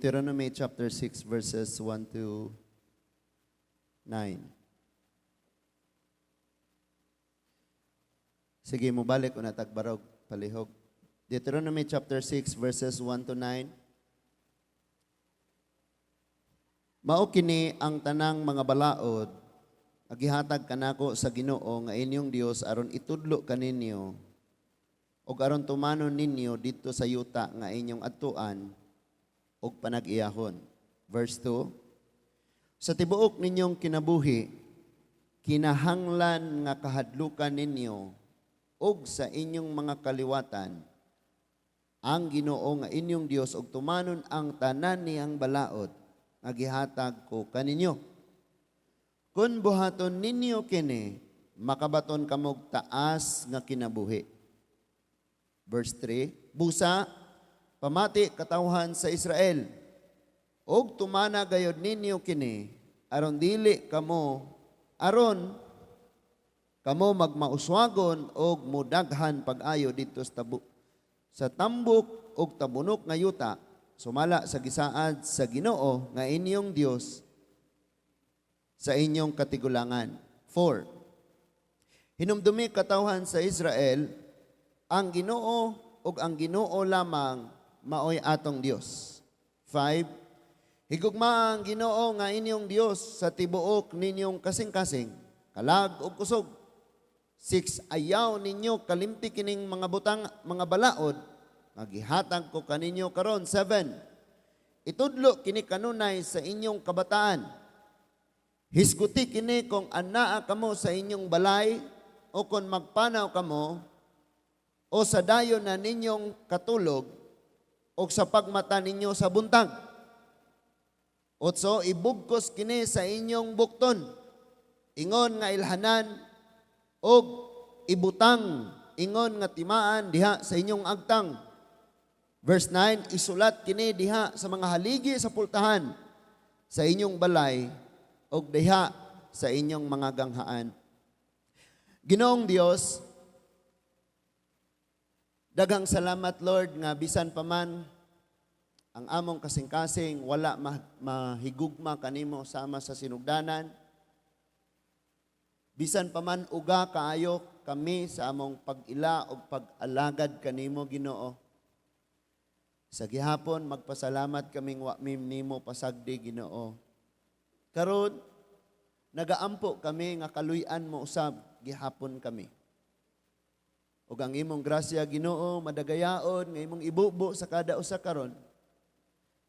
Deuteronomy chapter 6 verses 1 to 9. Sige, mubalik una tagbarog palihog. Deuteronomy chapter 6 verses 1 to 9. Mao kini ang tanang mga balaod nga gihatag kanako sa Ginoo nga inyong Dios aron itudlo kaninyo ug aron tumanon ninyo didto sa yuta nga inyong adtuan ug panag-iyahon. Verse 2. Sa tibuok ninyong kinabuhi, kinahanglan nga kahadlukan ninyo ug sa inyong mga kaliwatan ang Ginoo nga inyong Dios ug tumanon ang tanan niyang balaod nga gihatag ko kaninyo. Kung buhaton ninyo kini, makabaton kamog taas nga kinabuhi. Verse 3, Busa, pamati katawhan sa Israel, ug tumana gayod ninyo kini, aron dili kamo, aron kamo magmauswagon og mudaghan pag-ayo didto sa tambok og tabunok nga yuta, sumala sa gisaad sa Ginoo nga inyong Dios sa inyong katigulangan. 4. Hinumdumi, katawhan sa Israel, ang Ginoo ug ang Ginoo lamang maoy atong Dios. 5. Higugma ang Ginoo nga inyong Dios sa tibuok ninyong kasing-kasing, kalag ug kusog. 6. Ayaw ninyo kalimti kining mga butang, mga balaod nga gihatag ko kaninyo karon. 7. Itudlo kini kanunay sa inyong kabataan. Hisguti kini kung anaa kamo sa inyong balay o kung magpanaw kamo o sa dayon na ninyong katulog o sa pagmata ninyo sa buntag. 8, ibugkos kini sa inyong bukton, ingon nga ilhanan, og ibutang ingon nga timaan diha sa inyong agtang. Verse 9, isulat kini diha sa mga haligi sa pultahan sa inyong balay og diha sa inyong mga ganghaan. Ginoong Dios, daghang salamat, Lord, nga bisan pa man ang among kasing-kasing wala mahigugma kanimo sama sa sinugdanan. Bisan pa man uga kaayo kami sa among pag-ila o pag-alagad kanimo, Ginoo. Sa gihapon magpasalamat kaming wa mi nimo pasagdi, Ginoo. Karon nagaampo kami nga kaluy-an mo usab gihapon kami. Ug ang imong grasya, Ginoo, madagayaon nga imong ibubo sa kada usa karon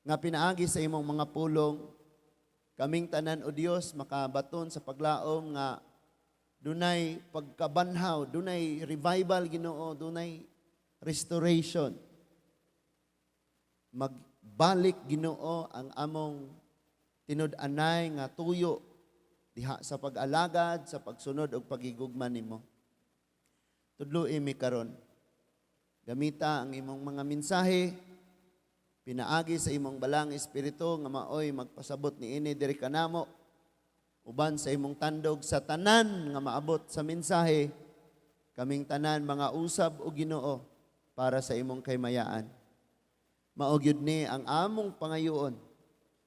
nga pinaagi sa imong mga pulong, kaming tanan, o Dios, makabaton sa paglaom nga dunay pagkabanhaw, dunay revival, Ginoo, dunay restoration. Magbalik, Ginoo, ang among tinud-anay nga tuyo diha sa pag-alagad, sa pagsunod ug pagigugma nimo. Tudloi mi karon. Gamita ang imong mga mensahe pinaagi sa imong Balaang Espiritu nga maoy magpasabot niini diri kanamo uban sa imong tandog sa tanan nga maabot sa mensahe, kaming tanan mga usab o Ginoo para sa imong kaymayaan. Mao gyud ni ang among pangayoon.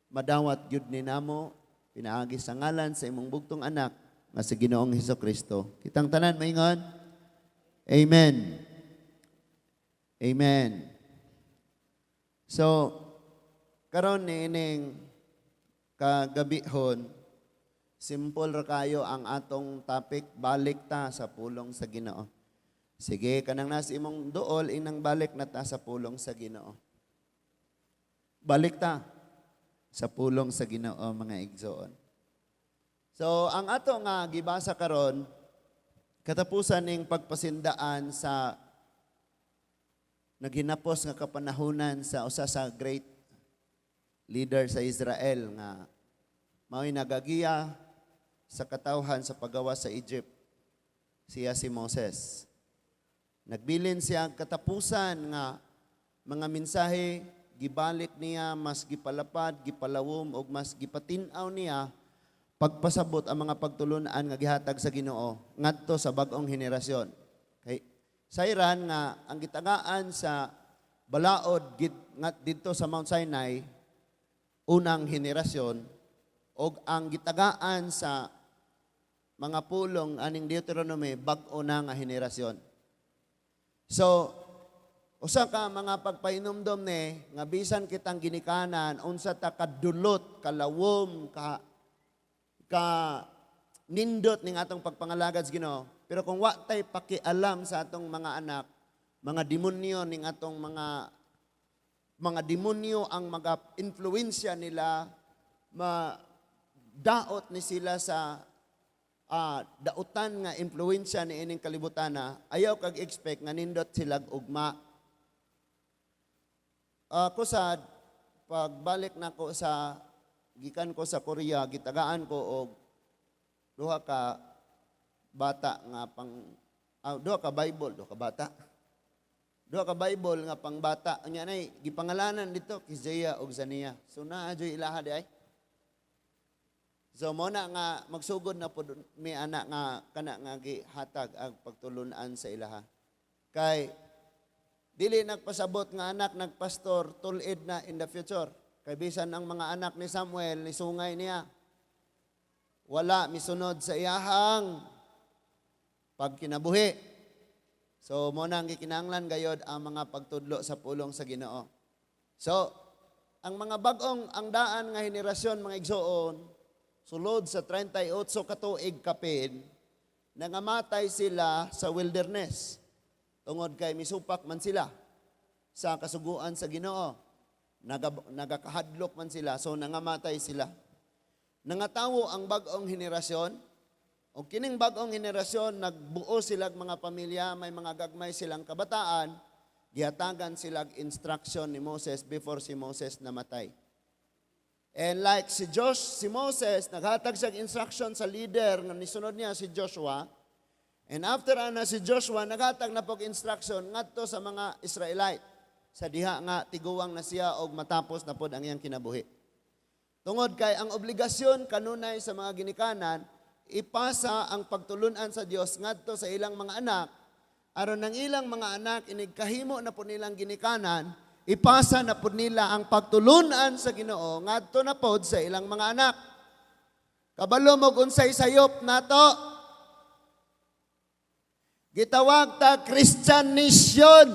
Madawat gyud ni namo pinaagi sa ngalan sa imong bugtong anak nga si Ginoong Hesus Kristo. Kitang tanan maingon, Amen. Amen. So, karon niining kagabihon, simple ra kayo ang atong topic, balik ta sa pulong sa Ginoo. Sige, kanang nasa imong duol, inang balik na ta sa pulong sa Ginoo. Balik ta sa pulong sa Ginoo, mga igsoon. So, ang ato nga gibasa karon, katapusan ning pagpasindaan sa naghinapos nga kapanahunan sa usa sa great leader sa Israel nga mao'y nagagiya sa katawhan sa paggawa sa Egypt. Siya si Moses. Nagbilin siya katapusan nga mga mensahe, gibalik niya, mas gipalapad, gipalawom ug mas gipatin-aw niya pagpasabot ang mga pagtulunan nga gihatag sa Ginoo ngadto sa bag-ong henerasyon. Kay sayran nga ang gitagaan sa balaod gid nga didto sa Mount Sinai. Unang henerasyon og ang gitagaan sa mga pulong aning Deuteronomy, bag-o na nga henerasyon. So, usa ka mga pagpahinumdom ni nga bisan kitang ginikanan, unsa ta kadulot, kalawom, ka ka nindot ning atong pagpangalagad sa Ginoo, pero kung wa tay pakialam sa atong mga anak, mga demonyo ning atong mga demonyo ang maga-influensya nila, ma daot ni sila sa dautan nga influensya ni ining kalibutan na ayaw kag expect nga nindot sila ugma. Ako sa pagbalik nako sa gikan ko sa Korea, gitagaan ko og duha ka bata nga pang duha ka Bible, duha ka bata. Duha ka Bible nga pang bata. Anya nay gipangalanan dito Kizia ug Zania. So naa joy ilaha di ay. So mo na nga magsugod na pud mi ana nga kana nga gihatag ang pagtulunan sa ilaha. Kay dili nagpasabot nga anak nagpastor tulid na in the future. Kay bisan ang mga anak ni Samuel nisungay niya. Wala misunod sa iyahang pagkinabuhi. So mo na ang gikinahanglan gayod ang mga pagtudlo sa pulong sa Ginoo. So ang mga bag-ong ang daan nga henerasyon, mga igsoon, sulod sa 38 ka tuig kapin nangamatay sila sa wilderness tungod kay misupak man sila sa kasuguan sa Ginoo. Nagakahadlok man sila, so nangamatay sila. Nangatawo ang bag-ong henerasyon. O kining bag-ong henerasyon, nagbuo silag mga pamilya, may mga gagmay silang kabataan, gihatagan silag instruction ni Moses before si Moses namatay. And like si Josh, si Moses, naghatag siya instruction sa leader nga nisunod niya si Joshua. And after ana si Joshua, naghatag na pog instruction ngadto sa mga Israelite sa diha nga tiguang na siya og matapos na pod ang iyang kinabuhi. Tungod kay ang obligasyon kanunay sa mga ginikanan, ipasa ang pagtulunan sa Dios ngadto sa ilang mga anak, aron ang ilang mga anak inig kahimo na po nilang ginikanan, ipasa na po nila ang pagtulunan sa Ginoo ngadto na pod sa ilang mga anak. Kabalo mo unsay sayop nato. Gitawag ta Christian nation.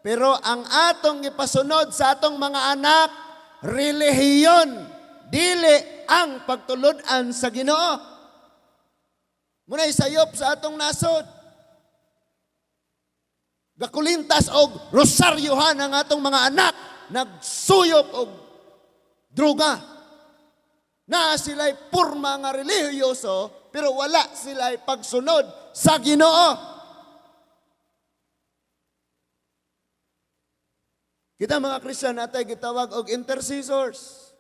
Pero ang atong ipasunod sa atong mga anak, relihiyon, dili ang pagtulunan sa Ginoo. Muna'y sayop sa atong nasod. Gakulintas og rosaryohan ang atong mga anak, nagsuyop og droga. Naa sila'y purma nga relihiyoso, pero wala sila'y pagsunod sa Ginoo. Kita mga Kristiyan natay gitawag og intercessors.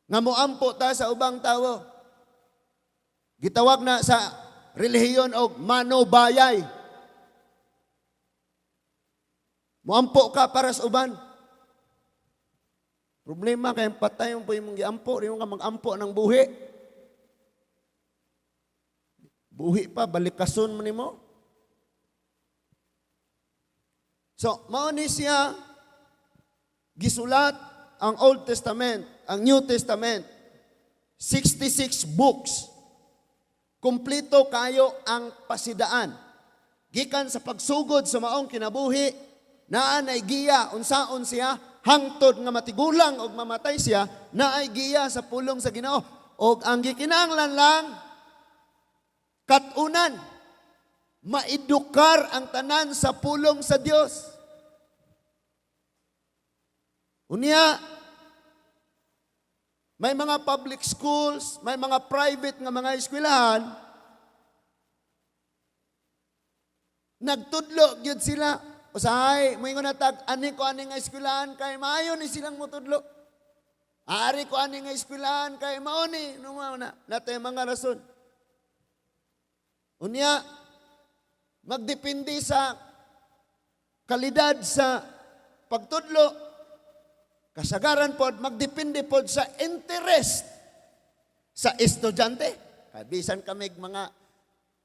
Nga moampo ta sa ubang tawo. Gitawag na sa relihiyon og manubayay. Moampo ka para sa uban. Problema kay patay mo po imong giampo, di mo ka magampo ng buhi. Buhi pa balikason mo nimo. So, mao ni siya gisulat ang Old Testament, ang New Testament, 66 books. Kumpleto kayo ang pasidaan. Gikan sa pagsugod sa maong kinabuhi, naa nay giya unsaon siya hangtod nga matigulang og mamatay siya, naay giya sa pulong sa Ginoo. Og ang gikinahanglan lang kat-unan, maedukar ang tanan sa pulong sa Dios. Unya, may mga public schools, may mga private nga mga eskwelahan, nagtudlo gyud sila. Usahay, moingon na tag, ani ko ani nga eskwelahan kay maayo ni silang motudlo. Ari ko ani nga eskwelahan kay mao ni, no mao na, natay mga rason. Unya, magdepende sa kalidad sa pagtudlo. Kasagaran pod, magdepende pod sa interest sa estudyante. Kay bisan kami mga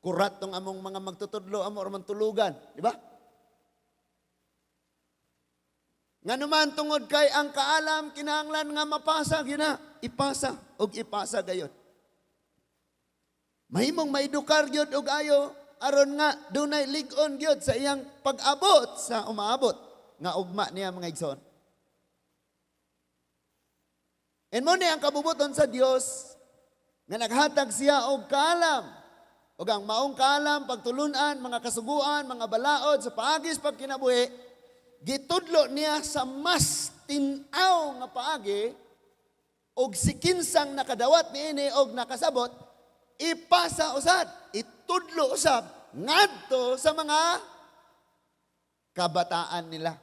kurat tong among mga magtutudlo, amo ra man tulugan, di ba? Nganuman tungod kay ang kaalam kinahanglan nga mapasa gyud na, ipasa og ipasa gayon. Mahimong maedukar gyud og ayo aron nga dunay lig-on gyud sa iyang pag-abot sa umaabot nga ugma niya, mga igsoon. And mao ni ang kabubuton sa Dios nga naghatag siya og kaalam. Ug ang maong kaalam, pagtulunan, mga kasuguan, mga balaod sa paagis pagkinabuhi, gitudlo niya sa mas tin-aw nga paagi, og si kinsang nakadawat niini og nakasabot, ipasa usad, itudlo usab ngadto sa mga kabataan nila.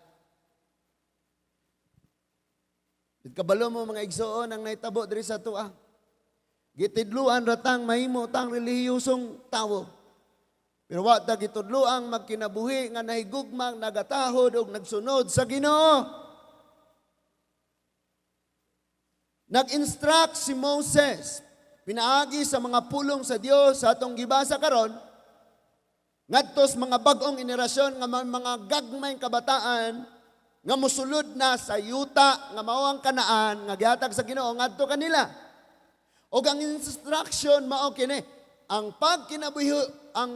Kabalo mo, mga igsoon, ang nahitabo diri sa atoa. Gitidluan ratang mahimo tang relihiyosong tawo. Pero wa ta gitudloang magkinabuhi nga nahigugmang, nagatahod og nagsunod sa Ginoo. Nag-instruct si Moses pinaagi sa mga pulong sa Dios sa atong gibasa karon ngadto sa mga bag-ong henerasyon nga mga gagmayng kabataan nga mosulod na sa yuta nga mao ang Kanaan nga gihatag sa Ginoo ngadto kanila. Og ang instruction mao kini, ang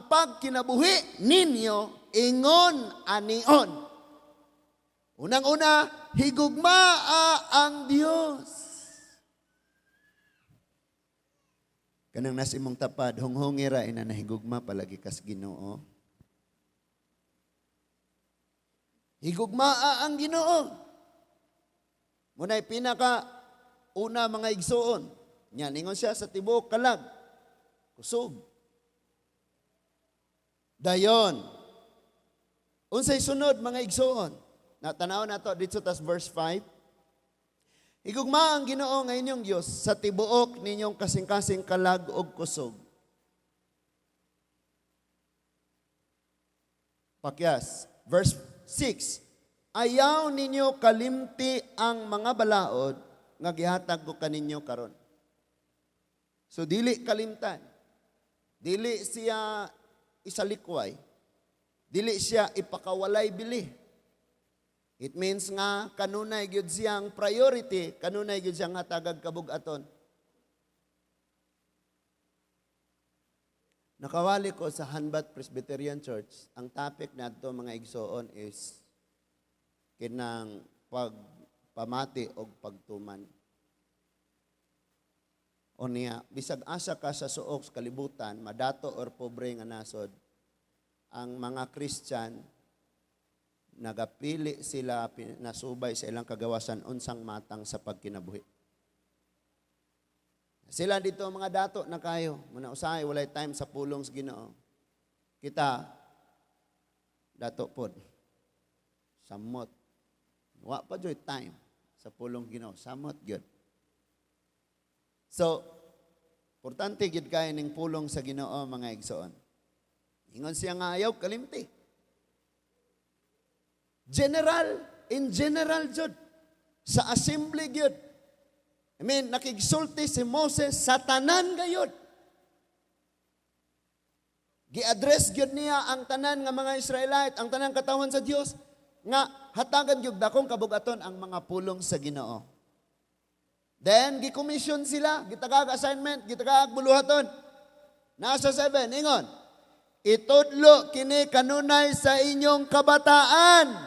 pagkinabuhi ninyo ingon anion. Unang-una, higugmaa ang Dios. Kanang nas imong tapad, hunghungi ra ina nahigugma palagi kas Ginoo. Higugmaa ang Ginoo. Muna'y pinaka una, mga igsoon. Nya ningon siya sa tibuok kalag. Kusog. Dayon. Unsay sunod, mga igsoon? Natanaw nato dito tas verse 5. Higugma ang Ginoo nga inyong Dios sa tibuok ninyong kasing-kasing kalag og kusog. Pakyas. Verse 6. Ayaw ninyo kalimti ang mga balaod nga gihatag ko kaninyo karon. So dili kalimtan. Dili siya isalikway. Dili siya ipakawalay bili. It means nga kanunay gyud siyang priority, kanunay gyud siyang hatagag kabug-aton. Nakawali ko sa Hanbat Presbyterian Church, ang topic nato, mga igsoon, is kinang pagpamati og pagtuman. O niya, bisag asa ka sa suok sa kalibutan, madato or pobre nga nasod, ang mga Christian nagapili sila nasubay sa ilang kagawasan unsang matang sa pagkinabuhi. Sila dito mga dato na kayo, muna usahay walay time sa pulong sa Ginoo. Kita dato pod. Samot. Wa pa joy time sa pulong Ginoo, samot gyud. So, importante gyud kay ning pulong sa Ginoo, mga igsoon. Ingon siya nga ayaw kalimti. General, in general jud sa assembly gyud. I mean, nakigsulti si Moses sa tanan gayud. Gi-address gyud niya ang tanan nga mga Israelite, ang tanang katawhan sa Dios nga hatagan gyud dakong kabugaton ang mga pulong sa Ginoo. Then gi-commission sila, gitagag assignment, gitagag buluhaton. Nasa 7, ingon, "Itudlo kini kanunay sa inyong kabataan."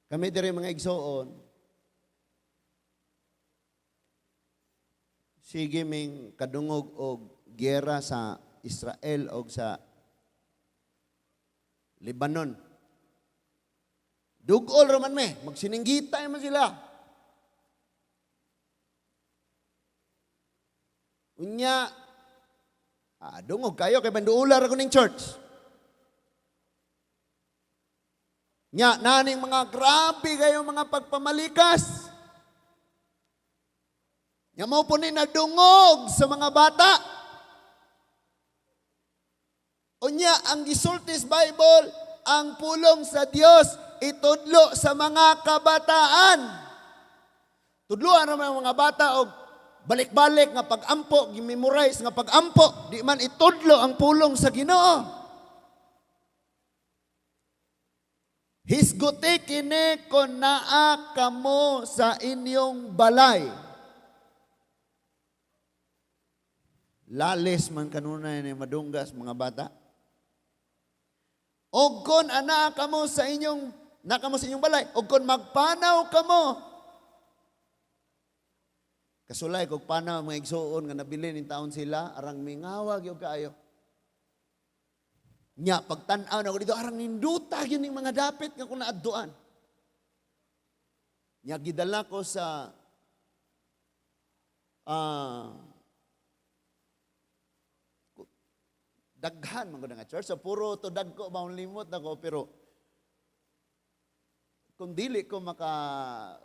Kami diri, mga igsoon, sige ming kadungog og giyera sa Israel og sa Lebanon. Dugol raman me, magsininggita man sila. Unya, dungog kayo kay banduular ako ning church. Nya, naning mga grabe kayo mga pagpamalikas. Nya mao po ni nadungog sa mga bata. Unya, ang gisultis Bible, ang pulong sa Dios itudlo sa mga kabataan. Tudloan naman ang mga bata og balik-balik nga pag-ampo, gimemorize nga pag-ampo, di man itudlo ang pulong sa Ginoo. Hisguti kini kon naa kamo sa inyong balay. Lalis man kanunay ni madunggas mga bata. Og kon anaa kamo sa inyong na kamo sa inyong balay, og kon magpanaw kamo. Kasulay kog panaw mga igsuon nga nabili ning taon sila, arang mingawa gyud kaayo. Nya pagtan-aw nako dito, arang ninduta gyud ning mga dapit nga kung naadtuan. Nya gidala ko sa daghan man gud nga church. So puro to dagko ba limot nako, pero kung dili ko maka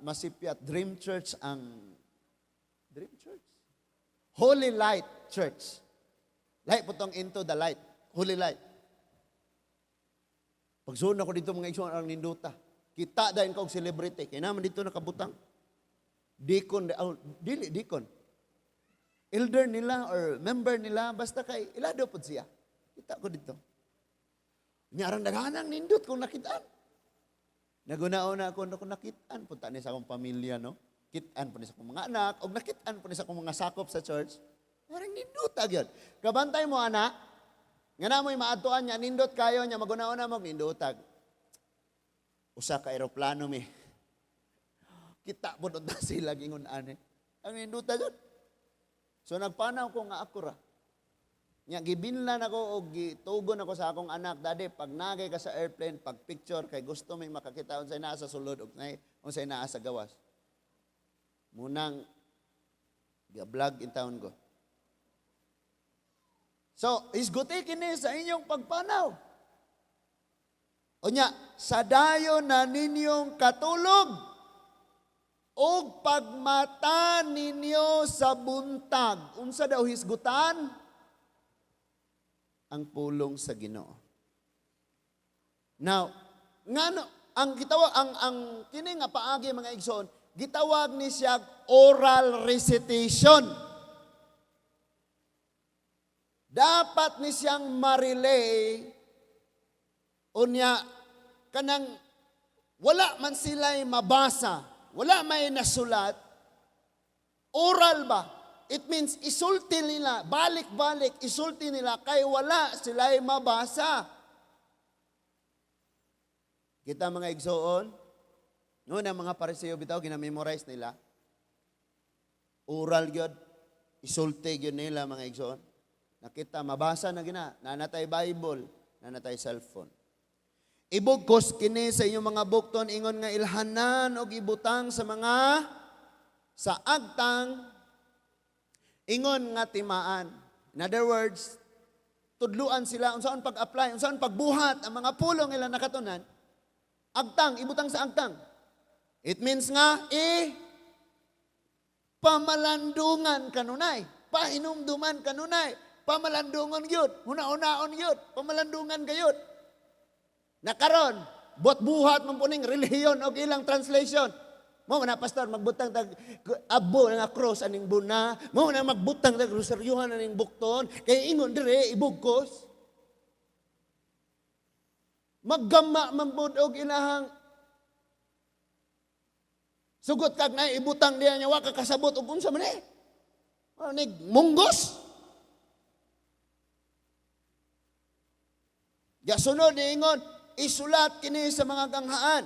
masipyat, Dream Church ang Dream Church. Holy Light Church. Light po tong Into the Light. Holy Light. Pagsuon ako dito mga igsoon, ang ninduta. Kita dayon ko og celebrity. Kaya naman dito nakabutang. Deacon, oh, dili deacon. Elder nila or member nila, basta kay ilado pod siya. Kita ko dito. Nya arang daghanang nindot kung nakitaan. Naguna-una ako kung nakitaan punta ni sa akong pamilya, no? Kitaan po ni sa akong mga anak, og nakitaan po ni sa akong mga sakop sa church. Arang nindot gyud. Kabantay mo ana, nga na mo'y maadtuan niya, nindot kayo niya, maguna-una mo, nindotag. Usa ka eroplano mi. Kita po doon sila gingon ani. Ang nindota gyud. So nagpanaw ko nga ako ra. Nya gibinlan ako og gitugon ako sa akong anak, "Daddy, pag nagay ka sa airplane, pag picture kay gusto may makakita unsay naa sa sulod ug unsay naa sa gawas." Munang ga-vlog in town ko. So, hisguti kini sa inyong pagpanaw. Unya, sa dayon na ninyong katulog og pagmata ninyo sa buntag. Unsa daw hisgutan? Ang pulong sa Ginoo. Now, ngano ang gitawag ang kini nga paagi, mga igsoon, gitawag ni siya oral recitation. Dapat ni siyang marilay, unya kanang wala man sila'y mabasa, wala may nasulat, oral ba? It means isulti nila, balik-balik, isulti nila kay wala sila'y mabasa. Kita mga igsoon, noon ang mga Pariseo bitaw ginamemorize nila. Oral gyud, isulti gyud nila, mga igsoon. Nakita, mabasa na gina, nanatay Bible, nanatay cellphone. Ibugkos kini sa inyong mga bukton ingon nga ilhanan og ibutang sa mga sa agtang ingon nga timaan. In other words, tudluan sila unsaon pag-apply, unsaon pagbuhat ang mga pulong ila nakatunan. Agtang, ibutang sa agtang. It means nga pamalandungan kanunay, pahinumduman kanunay, pamalandungon gyud, huna-hunaon gyud, pamalandungan gayud. Nakaron, buhat-buhat man po ning relihiyon og ilang translation. Mo na, pastor, magbutang tag abo nga cross aning buna, mo na magbutang tag rosaryuhan aning bukton, kay ingon dire ibugkos. Maggama man pud og ilahang sugot kag na ibutang diya niya wa ka kasabot og unsa man eh. Ano ni munggos? Ya sunod niingon, isulat kini sa mga ganghaan.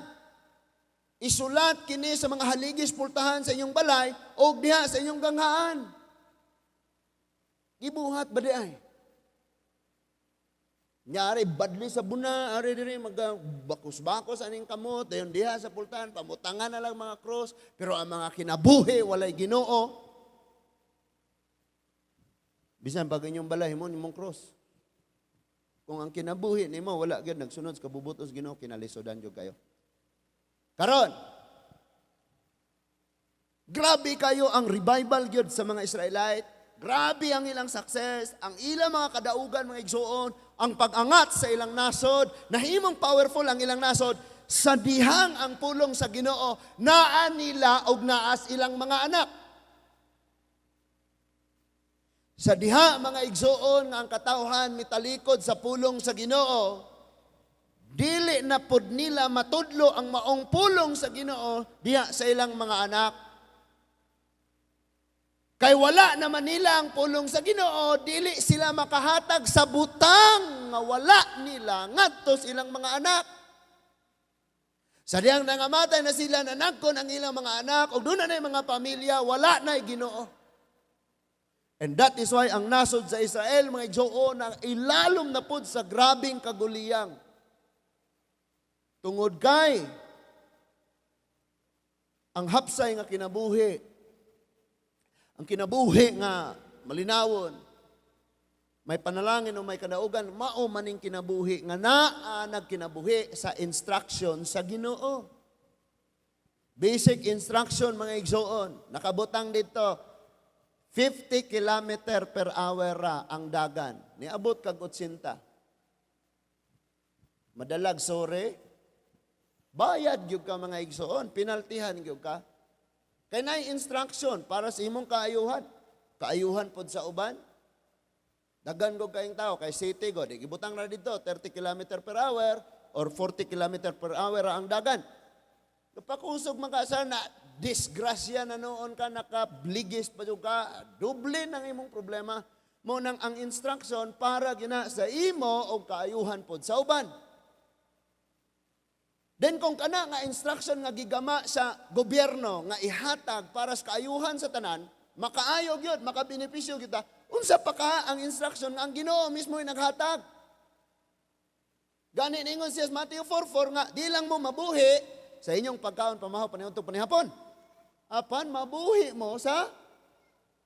Isulat kini sa mga haligis pultahan sa inyong balay o diha sa inyong ganghaan. Gibuhat ba di ay? Nyari badli sa buna, ari diri magbakus-bakos aning kamot, dayon diha sa pultahan pamutangan na lang mga cross, pero ang mga kinabuhi walay Ginoo. Bisan pag inyong balay mo nimong cross. Kung ang kinabuhi nimo wala gyud nagsunod sa kabubutos Ginoo, kinalisodan gyud kayo. Karon, grabe kayo ang revival gyud sa mga Israelite. Grabe ang ilang success, ang ilang mga kadaugan, mga igsuon, ang pag-angat sa ilang nasod, nahimong powerful ang ilang nasod, sa dihang ang pulong sa Ginoo, naa nila og naas ilang mga anak. Sa diha, mga igsuon, nga ang katawhan mitalikod sa pulong sa Ginoo, Dili na pod nila matudlo ang maong pulong sa Ginoo diha sa ilang mga anak. Kay wala naman nila ang pulong sa Ginoo, dili sila makahatag sa butang nga wala nila ngadto sa ilang mga anak. Sa diyang nangamatay na sila, nanagkon ang ilang mga anak, ug duna na mga pamilya, wala na Ginoo. And that is why ang nasod sa Israel, mga igsuon, na ilalom na pud sa grabing kaguliyang. Tungod kay ang hapsay nga kinabuhi, ang kinabuhi nga malinawon, may panalangin o may kadaugan, mao maning kinabuhi nga naa nagkinabuhi sa instruction sa Ginoo. Basic instruction, mga igsuon, nakabutang dito, 50 kilometer per hour ra ang dagan. Niabot kag 80. Madalag sorry. Bayad gyud ka, mga igsuon, penaltihan gyud ka. Kay naay instruction para sa imong kaayuhan. Kaayuhan pod sa uban. Daghan gud kayong tao kay city god, gibutang na dito 30 kilometer per hour or 40 kilometer per hour ang dagan. Kapakusog man ka sa na disgrasya na noon ka, nakabligis pa jud ka, doble ng imong problema. Mo nang ang instruction para gina sa imo og kaayuhan pod sa uban. Then kung kana nga instruction nga gigama sa gobyerno nga ihatag para sa kaayuhan sa tanan, makaayo gyud, makabenepisyo kita. Unsa pa ka ang instruction nga ang Ginoo mismo ay naghatag? Gani ningon siya sa Matthew 4:4 nga di lang mo mabuhi sa inyong pagkaon, pamahaw, paniudto, panihapon. Apan mabuhi mo sa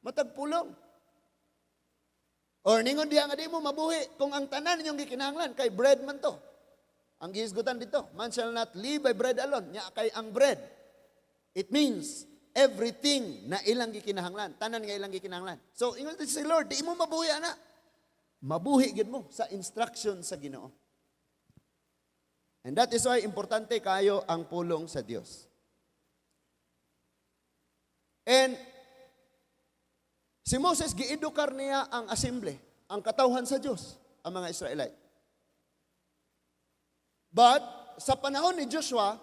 matag pulong. Or ningon diha nga di mo mabuhi kung ang tanan ninyong gikinahanglan kay bread man to. Ang gihisgutan dito, man shall not live by bread alone. Nya kay ang bread, it means everything na ilang gikinahanglan, tanan nga ilang gikinahanglan. So ingon si Lord, di mo mabuhi ana. Mabuhi gyud mo sa instruction sa Ginoo. And that is why importante kayo ang pulong sa Dios. And si Moses, giedukar niya ang assembly, ang katawhan sa Dios, ang mga Israelite. But sa panahon ni Joshua,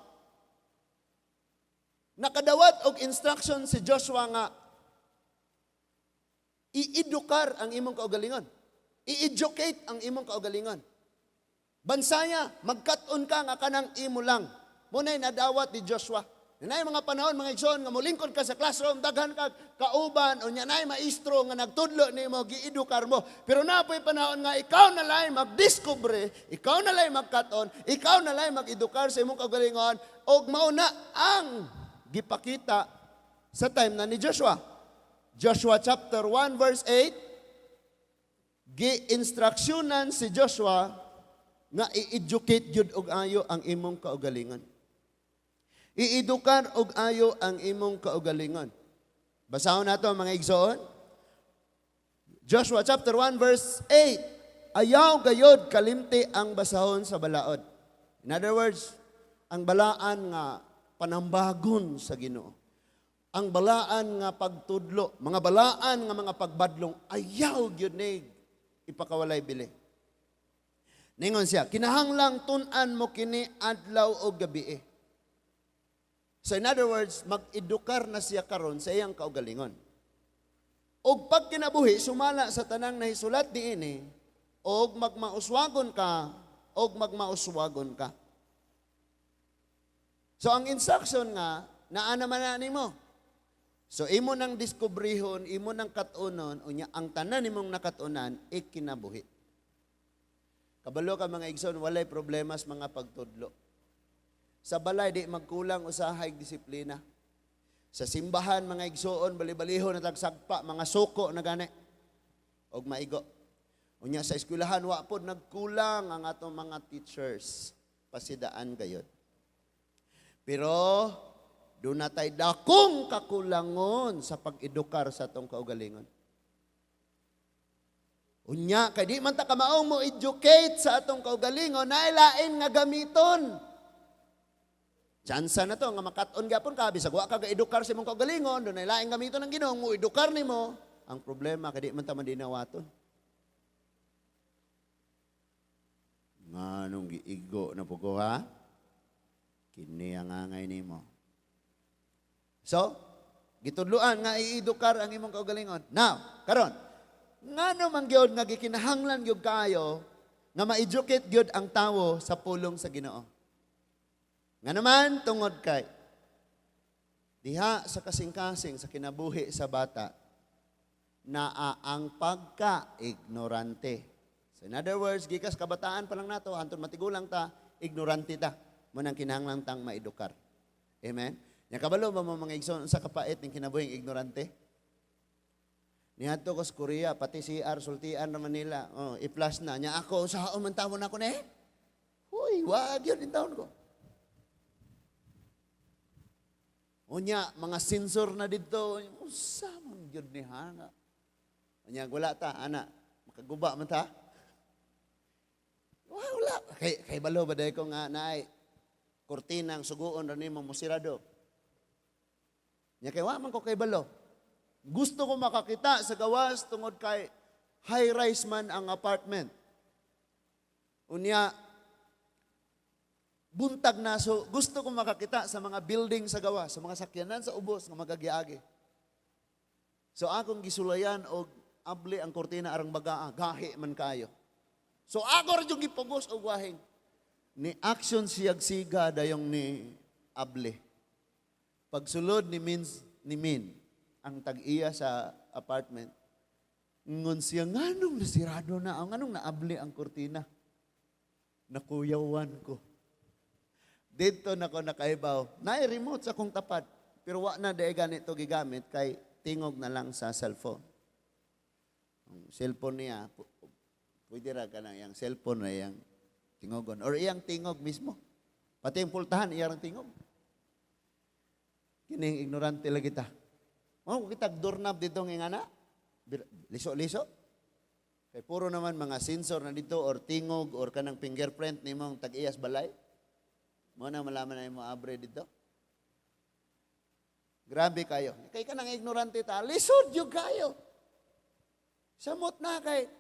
nakadawat og instruction si Joshua nga i-edukar ang imong kaugalingon. I-educate ang imong kaugalingon. Bansaya, magkat-on ka nga kanang imo lang. Muna'y nadawat ni Joshua. Naay mga panahon, mga igsoon, nga mulingkod ka sa classroom, daghan ka kauban, o nya naay maestro nga nagtudlo nimo, giedukar mo. Pero naa poy panahon nga ikaw na lay magdiskubre, ikaw na lay magkat-on, ikaw na lay mag-edukar sa imong kaugalingon, og mao na ang gipakita sa time na ni Joshua. Joshua chapter 1 verse 8, gi-instructionan si Joshua nga i-educate gyud og ayo ang imong kaugalingon. I-edukar og ayo ang imong kaugalingon. Basahon nato, mga igsoon. Joshua chapter 1 verse 8. Ayaw gayod kalimti ang basahon sa balaod. In other words, ang balaan nga panambagon sa Ginoo. Ang balaan nga pagtudlo, mga balaan nga mga pagbadlong, ayaw gyud ni ipakawalay bili. Ningon siya, kinahanglang tun-an mo kini adlaw o gabi. So in other words, mag-edukar na siya karon sa iyang kaugalingon. Og pag kinabuhi, sumala sa tanang nahisulat diini, og magmauswagon ka, og magmauswagon ka. So ang instruction nga, naa naman na nimo. So imo nang diskubrihon, imo nang katunon, unya ang tanan nimong nakatunan, ikinabuhi. Kabalo ka, mga igsoon, walay problema sa mga pagtudlo. Sa balay, di magkulang usahay disiplina. Sa simbahan, mga igsoon, bali-balihon na tagsagpa, mga suko na gani. Og maigo. Unya sa eskwelahan, wa pod nagkulang ang atong mga teachers. Pasidaan gayod. Pero duna tay dakong kakulangon sa pag-edukar sa atong kaugalingon. Unya, kay di man ta kamaong mo educate sa atong kaugalingon, nailain nga gamiton. Tsansa na to, nga makat-on gyapon ka, bisag wa ka ga-edukar sa imong kaugalingon, dunay laing gamiton ng Ginoo mo edukar nimo. Ang problema, kay di man ta madinawaton. Nganong giigo na po ko, ha? Kini ang angay nimo. So, gitudluan nga iedukar ang imong kaugalingon. Now, karon, ngano man gyud nga gikinahanglan gyud kaayo nga ma-educate gyud ang tawo sa pulong sa Ginoo? Nga naman tungod kay diha sa kasing-kasing sa kinabuhi sa bata naa ang pagka-ignorante. So in other words, gikas kabataan pa lang nato, hantod matigulang ta, ignorante ta. Mao nang kinahanglan tang maedukar. Amen? Nya kabalo ba mo, mga igsoon, sa kapait ning kinabuhing ignorante? Niadto ko sa Korea, pati CR, sultian na Manila. Oh, i-flush na. Nya ako, sa man tawon ako na eh. Huy, wag yun din taon ko. Unya, mga sensor na dito. Usa man gyud ni hanga. Unya, wala ta, ana. Makaguba man ta. Wala, wala. Kay balo ba dahil ko nga naay kurtina ang suguon ra nimo musirado. Nya kay wa man ko kay balo. Gusto ko makakita sa gawas tungod kay high-rise man ang apartment. Unya, buntag na, so gusto ko makakita sa mga building sa gawas, sa mga sakyanan sa ubos nga magagiagi. So akong gisulayan og abli ang kurtina arang bagaa, gahi man kayo. So ako ra jud gipugos og wahing. Ni action siyag siga dayong ni abli. Pagsulod ni Min ang tag-iya sa apartment, ngon siya, "Nganong nasirado na, ang nganong naabli ang kurtina?" Nakuyawan ko. Dito na ko nakaibaw. Naay remote sa akong tapad. Pero wa na dahil ganito gigamit kay tingog na lang sa cellphone. Ang cellphone niya, pwede ra ka na iyang cellphone na iyang tingogon. Or iyang tingog mismo. Pati yung pultahan, iyang tingog. Kining ignorante lagi ta. Oh, kita doorknob dito nga na. Liso-liso. Kay puro naman mga sensor na dito or tingog or kanang fingerprint nimong tag-iyas balay. Mo na malaman na imo abre dito. Grabe kayo. Kay kanang ignorante ta, lisod jud kayo. Samot na kay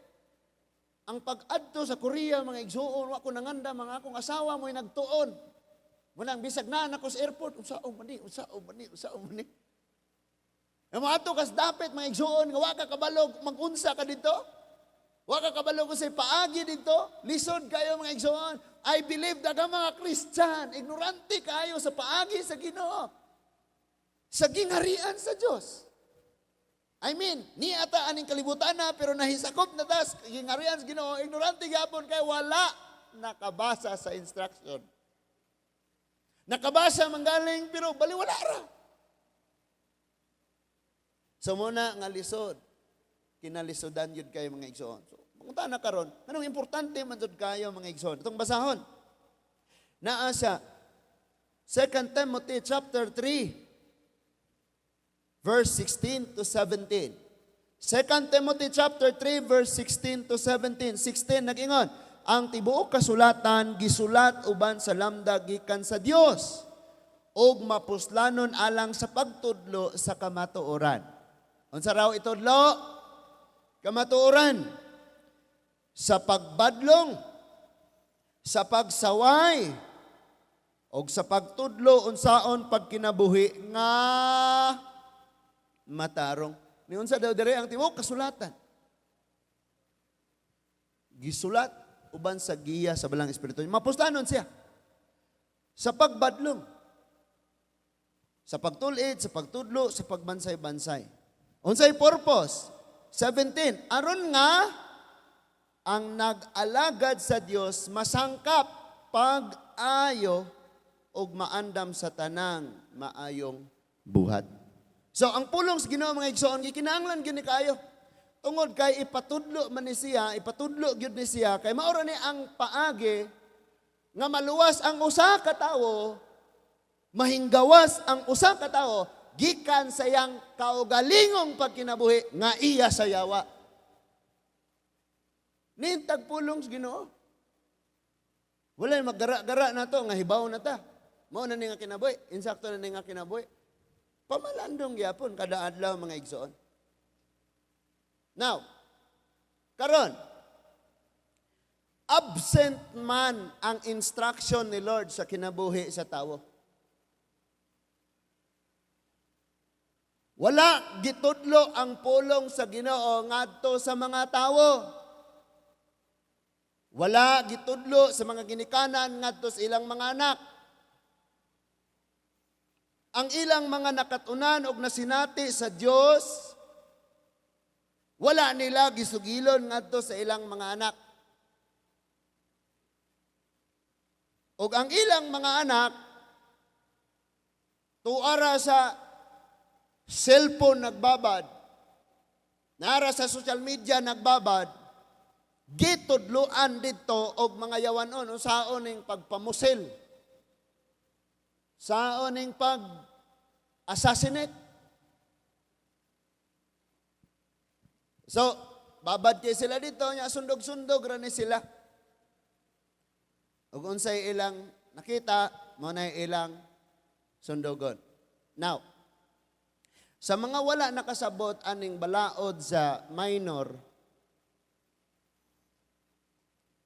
ang pag-adto sa Korea, mga igsuon, wa ko nanganda, mga akong asawa mo'y nagtuon. Munang bisag na ako sa airport, unsaon man ni, unsaon man ni, unsaon man ni. Nga moadto kas dapit, mga igsuon, nga wa ka kabalog, mag-unsa ka dito. Wa ka kabalog sa paagi dito. Lisod kayo, mga igsuon. I believe daghang mga Christian, ignorante kayo sa paagi sa Ginoo. Sa gingharian sa Dios. I mean, ni ata aning kalibutan na pero nahisakop na tas gingharian sa Ginoo, ignorante gyapon kay wala nakabasa sa instruction. Nakabasa manggaling pero baliwala ra. So muna nga lisod, kinalisodan yun kayo, mga igsoon. So, punta na karon, anong importante man jud kayo, mga igsoon? Itong basahon. Naa sa 2 Timothy chapter 3 verse 16 to 17. 2 Timothy chapter 3 verse 16 to 17. 16 nag-ingon, "Ang tibuok kasulatan gisulat uban sa lamdag gikan sa Dios ug mapuslanon alang sa pagtudlo sa kamatuoran." Unsa raw itudlo? Kamatuoran. Sa pagbadlong, sa pagsaway, og sa pagtudlo unsaon pagkinabuhi nga matarong. Ni unsa daw dire ang tibuok kasulatan? Gisulat uban sa giya sa Balang Espiritu. Mapuslanon siya. Sa pagbadlong, sa pagtulid, sa pagtudlo, sa pagbansay-bansay. Unsay purpose? 17. Aron nga ang nag-alagad sa Dios masangkap pag-ayo ug maandam sa tanang maayong buhat. So ang pulong sa Ginoo, mga igsoon, gikinahanglan gyud ni kaayo. Tungod kay ipatudlo man ni siya, ipatudlo gyud ni siya kay mao ra ni ang paagi nga maluwas ang usa ka tawo, mahinggawas ang usa ka tawo gikan sa iyang kaugalingong pagkinabuhi nga iya sa yawa. Nintag pulong sa Ginoo. Wala maggara-gara na to nga hibaw na ta. Mao na ni nga kinabuhi, insakto na ni nga kinabuhi. Pamalandong gyapon kada adlaw, mga igsoon. Now, karon Absent man ang instruction ni Lord sa kinabuhi sa tawo. Wala gitudlo ang pulong sa Ginoo ngadto sa mga tawo. Wala gitudlo sa mga ginikanan ngadto sa ilang mga anak. Ang ilang mga nakatunan og nasinati sa Dios, wala nila gisugilon ngadto sa ilang mga anak. Og ang ilang mga anak tuara sa cellphone nagbabad, nara sa social media nagbabad, gitudloan didto og mga yawanon unsaon ning pagpamusil, saon ning pag-assassinate. So, babad kay sila dito, nya sundog-sundog ra ni sila. Ug unsay ilang nakita, mao na ilang sundogon. Now, sa mga wala nakasabot aning balaod sa minor,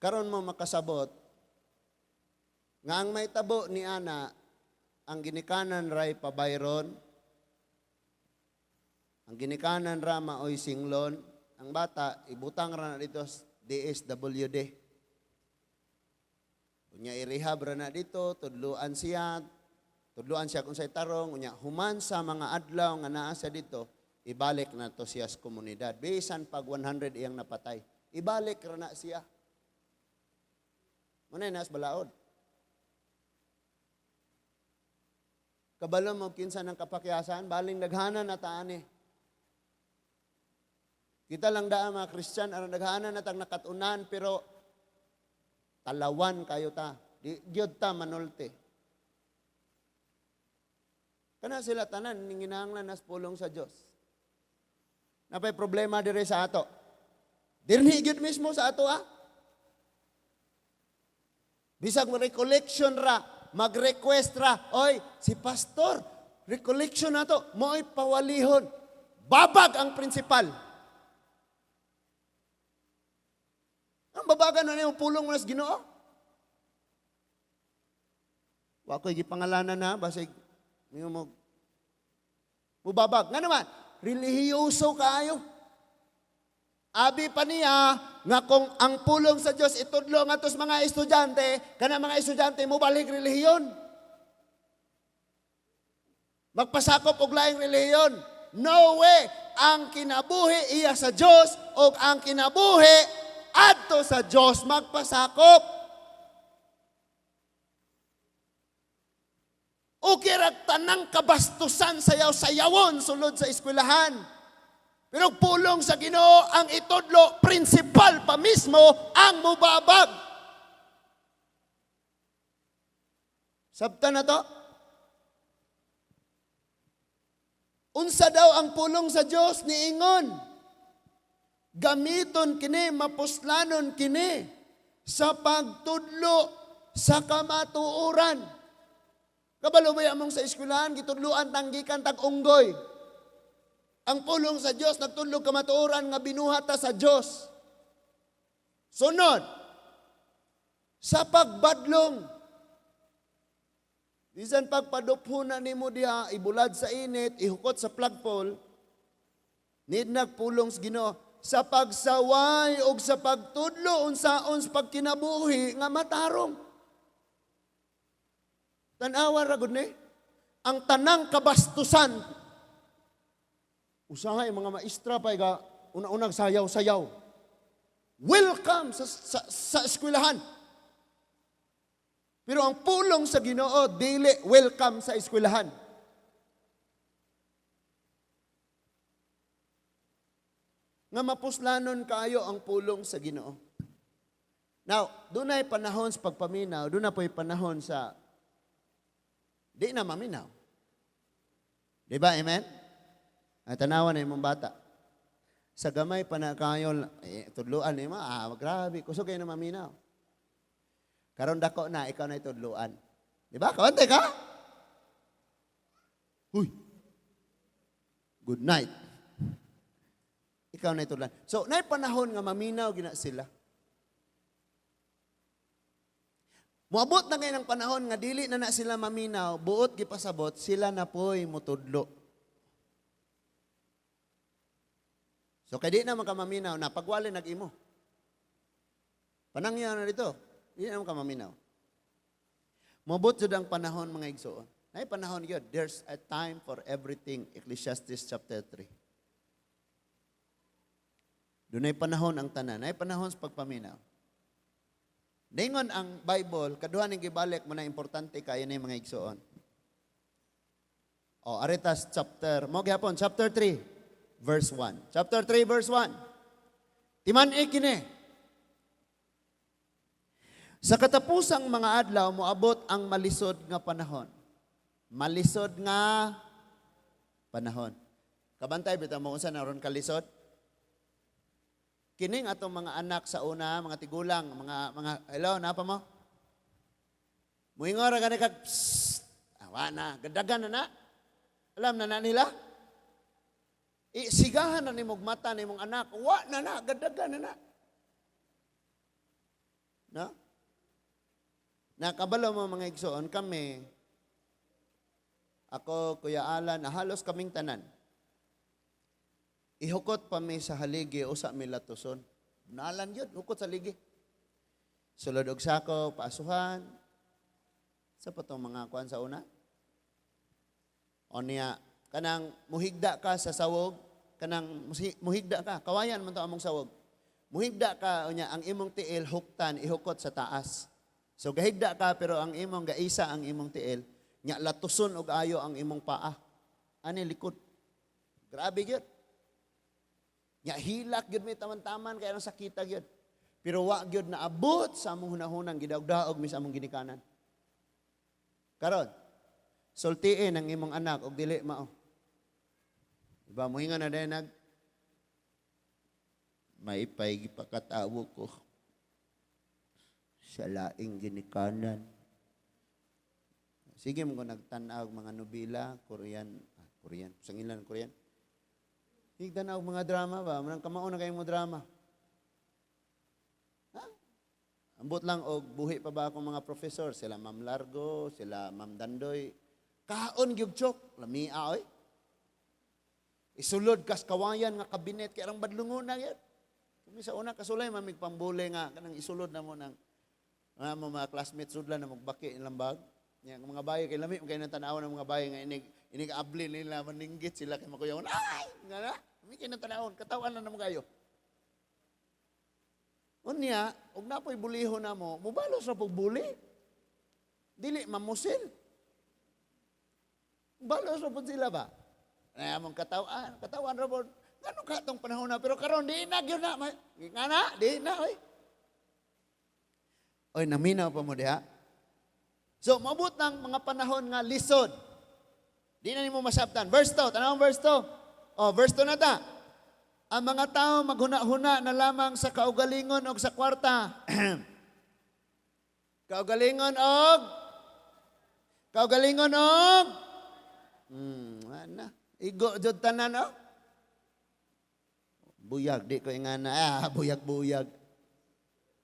karon mo makasabot nga ang may tabo ni ana, ang ginikanan ray pabayron, ang ginikanan ra maoy singlon, ang bata ibutang ra na dito sa DSWD. Unya i-rehab ra na dito, tudluan siya kung say tarong, unya human sa mga adlaw nga naa siya dito, ibalik na to siya sa komunidad. Bisan pag 100 iyang napatay, ibalik ra na siya. Muna nas balaod. Kabalo mo kinsa ng kapakyasan, baling daghanan na taani. Kita lang daa mga Kristiyan, aron daghanan na tag nakatunan, pero talawan kayo ta. Di gyud ta manulte. Kana sila tanan ninginahanglan nas pulong sa Dios. Napay problema dire sa ato. Dirni gyud mismo sa ato ah. Bisag recollection ra, mag-request ra, oy, si pastor, recollection nato, mo'y pawalihon. Babag ang principal. Ang babagan na niyong pulong mo sa Ginoo. Wa ko'y gipangalanan na, basig, mo mubabag. Nga naman, relihiyoso kaayo. Abi pa niya, nga kung ang pulong sa Diyos itudlo nga tos mga estudyante, kana mga estudyante mobalik relihiyon. Magpasakop og laing relihiyon. No way! Ang kinabuhi iya sa Diyos o ang kinabuhi adto sa Diyos magpasakop. O kirag tanang kabastusan sayaw-sayawon sulod sa eskwelahan. Pero pulong sa Ginoo ang itudlo, prinsipal pa mismo ang mubabag. Sabta na to? Unsa daw ang pulong sa Dios niingon? Gamiton kini, mapuslanon kini sa pagtudlo sa kamatuoran. Kabalo ba among sa eskwelahan gitudloan tanggikan tag-unggoy? Ang pulong sa Dios nagtudlo kamatuoran nga binuhat ta sa Dios. Sunod, sa pagbadlong. Bisan pagpadupho na nimo diha, ibulad sa init, ihukot sa flagpole, nidnag pulong sa Ginoo sa pagsaway og sa pagtudlo unsaon sa pagkinabuhi nga matarong. Tan-awa ra gud ni ang tanang kabastusan. Usahay mga maestra pa ga una-unang sayaw-sayaw. Welcome sa eskwelahan. Pero ang pulong sa Ginoo dili welcome sa eskwelahan. Nga mapuslanon kaayo ang pulong sa Ginoo. Now, dunay panahon sa pagpaminaw, doon na po'y panahon sa di na maminaw. Di ba? Amen? Ay, tanawan na imong bata. Sa gamay pa na kayo, tudluan ni ma, grabe, kusog kayo na maminaw. Karon dako na, ikaw na itudluan. Di ba? Kawante ka? Huy! Good night. Ikaw na itudluan. So, naay panahon nga maminaw gina sila. Moabot na ngayon ang panahon nga dili na na sila maminaw, buot gipasabot, sila na po'y mutudlo. So kay di na man ka maminaw, na pagwali nag-imo. Panangyaw na dito, di na man ka maminaw. Moabot jud ang panahon, mga igsoon. Nay panahon yun. There's a time for everything. Ecclesiastes chapter 3. Dunay panahon ang tanan. Nay panahon sa pagpaminaw. Ningon ang Bible, kaduha ning gibalik mo na importante kayo na mga igsoon. O, Aretas chapter, mo gihapon, chapter 3, verse 1. Chapter 3, verse 1. Timan-i kini. Sa katapusang mga adlaw, moabot ang malisod nga panahon. Malisod nga panahon. Kabantay bitaw mo unsa na ron kalisod? Kining atong mga anak sa una, mga tigulang, mga hello, napa mo? Muingon ra gani kag psst, awa na, gadagan na na. Alam na na nila? Isigahan na nimog mata nimong anak, wa na na, gadagan na na. No? Nakabalo mo, mga igsoon, kami, ako, Kuya Alan, halos kaming tanan. Ihukot pa mi sa haligi usa mi latuson. Nalan yun, hukot sa haligi. Sulod og sako, paasuhan. Sa patong mga kuan sa una. O niya, kanang muhigda ka sa sawog, kanang muhigda ka, kawayan man to among sawog. Muhigda ka, unya, ang imong tiil huktan, ihukot sa taas. So gahigda ka pero ang imong gaisa ang imong tiil, nya latuson og ayo ang imong paa. Ani likod. Grabe gyud. Nya hilak gyud may taman-taman kay anong sakita gyud. Pero wa gyud naabot sa among hunahunang gidaog-daog mi sa among ginikanan. Karon, sultiin ang imong anak og dili mao. Diba, muhinga na din nag maipay gipakatawo ko sa laing ginikanan. Sige mo ko nagtan-aw og mga nobela, Korean, Korean, sa ilan Korean. Higdan og mga drama ba? Manang kamao na kayo mo drama. Ha? Ambot lang og buhi pa ba akong mga professor, sila Ma'am Largo, sila Ma'am Dandoy. Kaon gyud chok, lamia oy. Isulod kas kawayan nga kabinet kay arang badlungon na gyud. Kami sa una kasulay mamig pambuli nga kanang isulod na mo ng mga mo mga classmates sudlan na magbaki ilang bag. Nya ang mga bayo kay lami kay nang tan-awon ang mga bayo nga inig abli nila maninggit sila kay makuyawan. Ay, nga na. Lami kay nang tan-awon, katawan na namo kayo. Unya, og napoy buliho na mo, mubalos ra pug buli. Dili mamusil. Balos ra pud sila ba? Ay, among katawan, katawan ra pud. Ngano ka tong panahon na pero karon di na gyud na. Nga na, di na oy. Oy, naminaw pa mo diha. So, maabot ng mga panahon nga lisod. Di na nimo masabtan. Verse 2, tanawang verse 2. Oh, verse 2 na ta. Ang mga tao maghuna-huna na lamang sa kaugalingon og sa kwarta. Kaugalingon og kaugalingon og ana. Igo jud tanan oh. Buyag di ko ingana. Ah, buyag-buyag.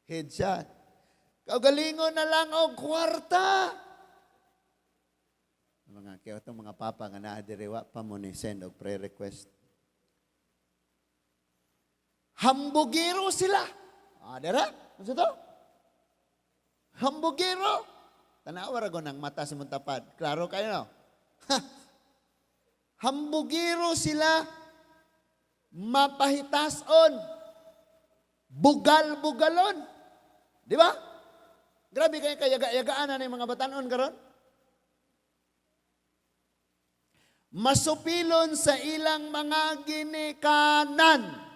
Headshot. Kaugalingon na lang og kwarta. Mga kaya itong mga papa nga naa diri wa pa mo ni send og prayer request. Hambugiro sila. Ah, dira? Ano to? Hambugiro. Tanawa ra ng mata sa mong tapad. Klaro kayo no? Ha! Hambugiro sila. Mapahitason. Bugal-bugalon. Di ba? Grabe kayo kayaga-yagaan na mga batanon karon. Masupilon sa ilang mga ginikanan.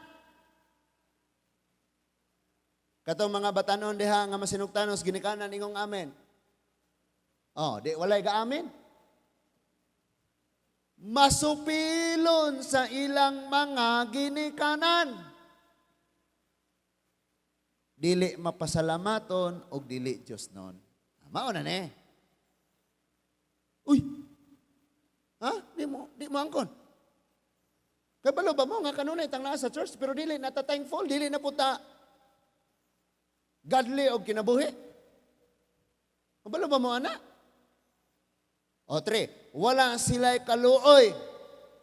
Katong mga batanon diha nga masinugtanos ginikanan ingong amen. Oh, di walay gaamin. Masupilon sa ilang mga ginikanan. Dili mapasalamaton og dili Dios non. Mao na ni. Uy. Ha? Di mo angkon. Kabalo ba mo nga kanunay tang naa sa church pero dili na ta thankful, dili na po ta godly og kinabuhi. Kabalo ba mo, ana? O, 3, wala sila'y kaluoy.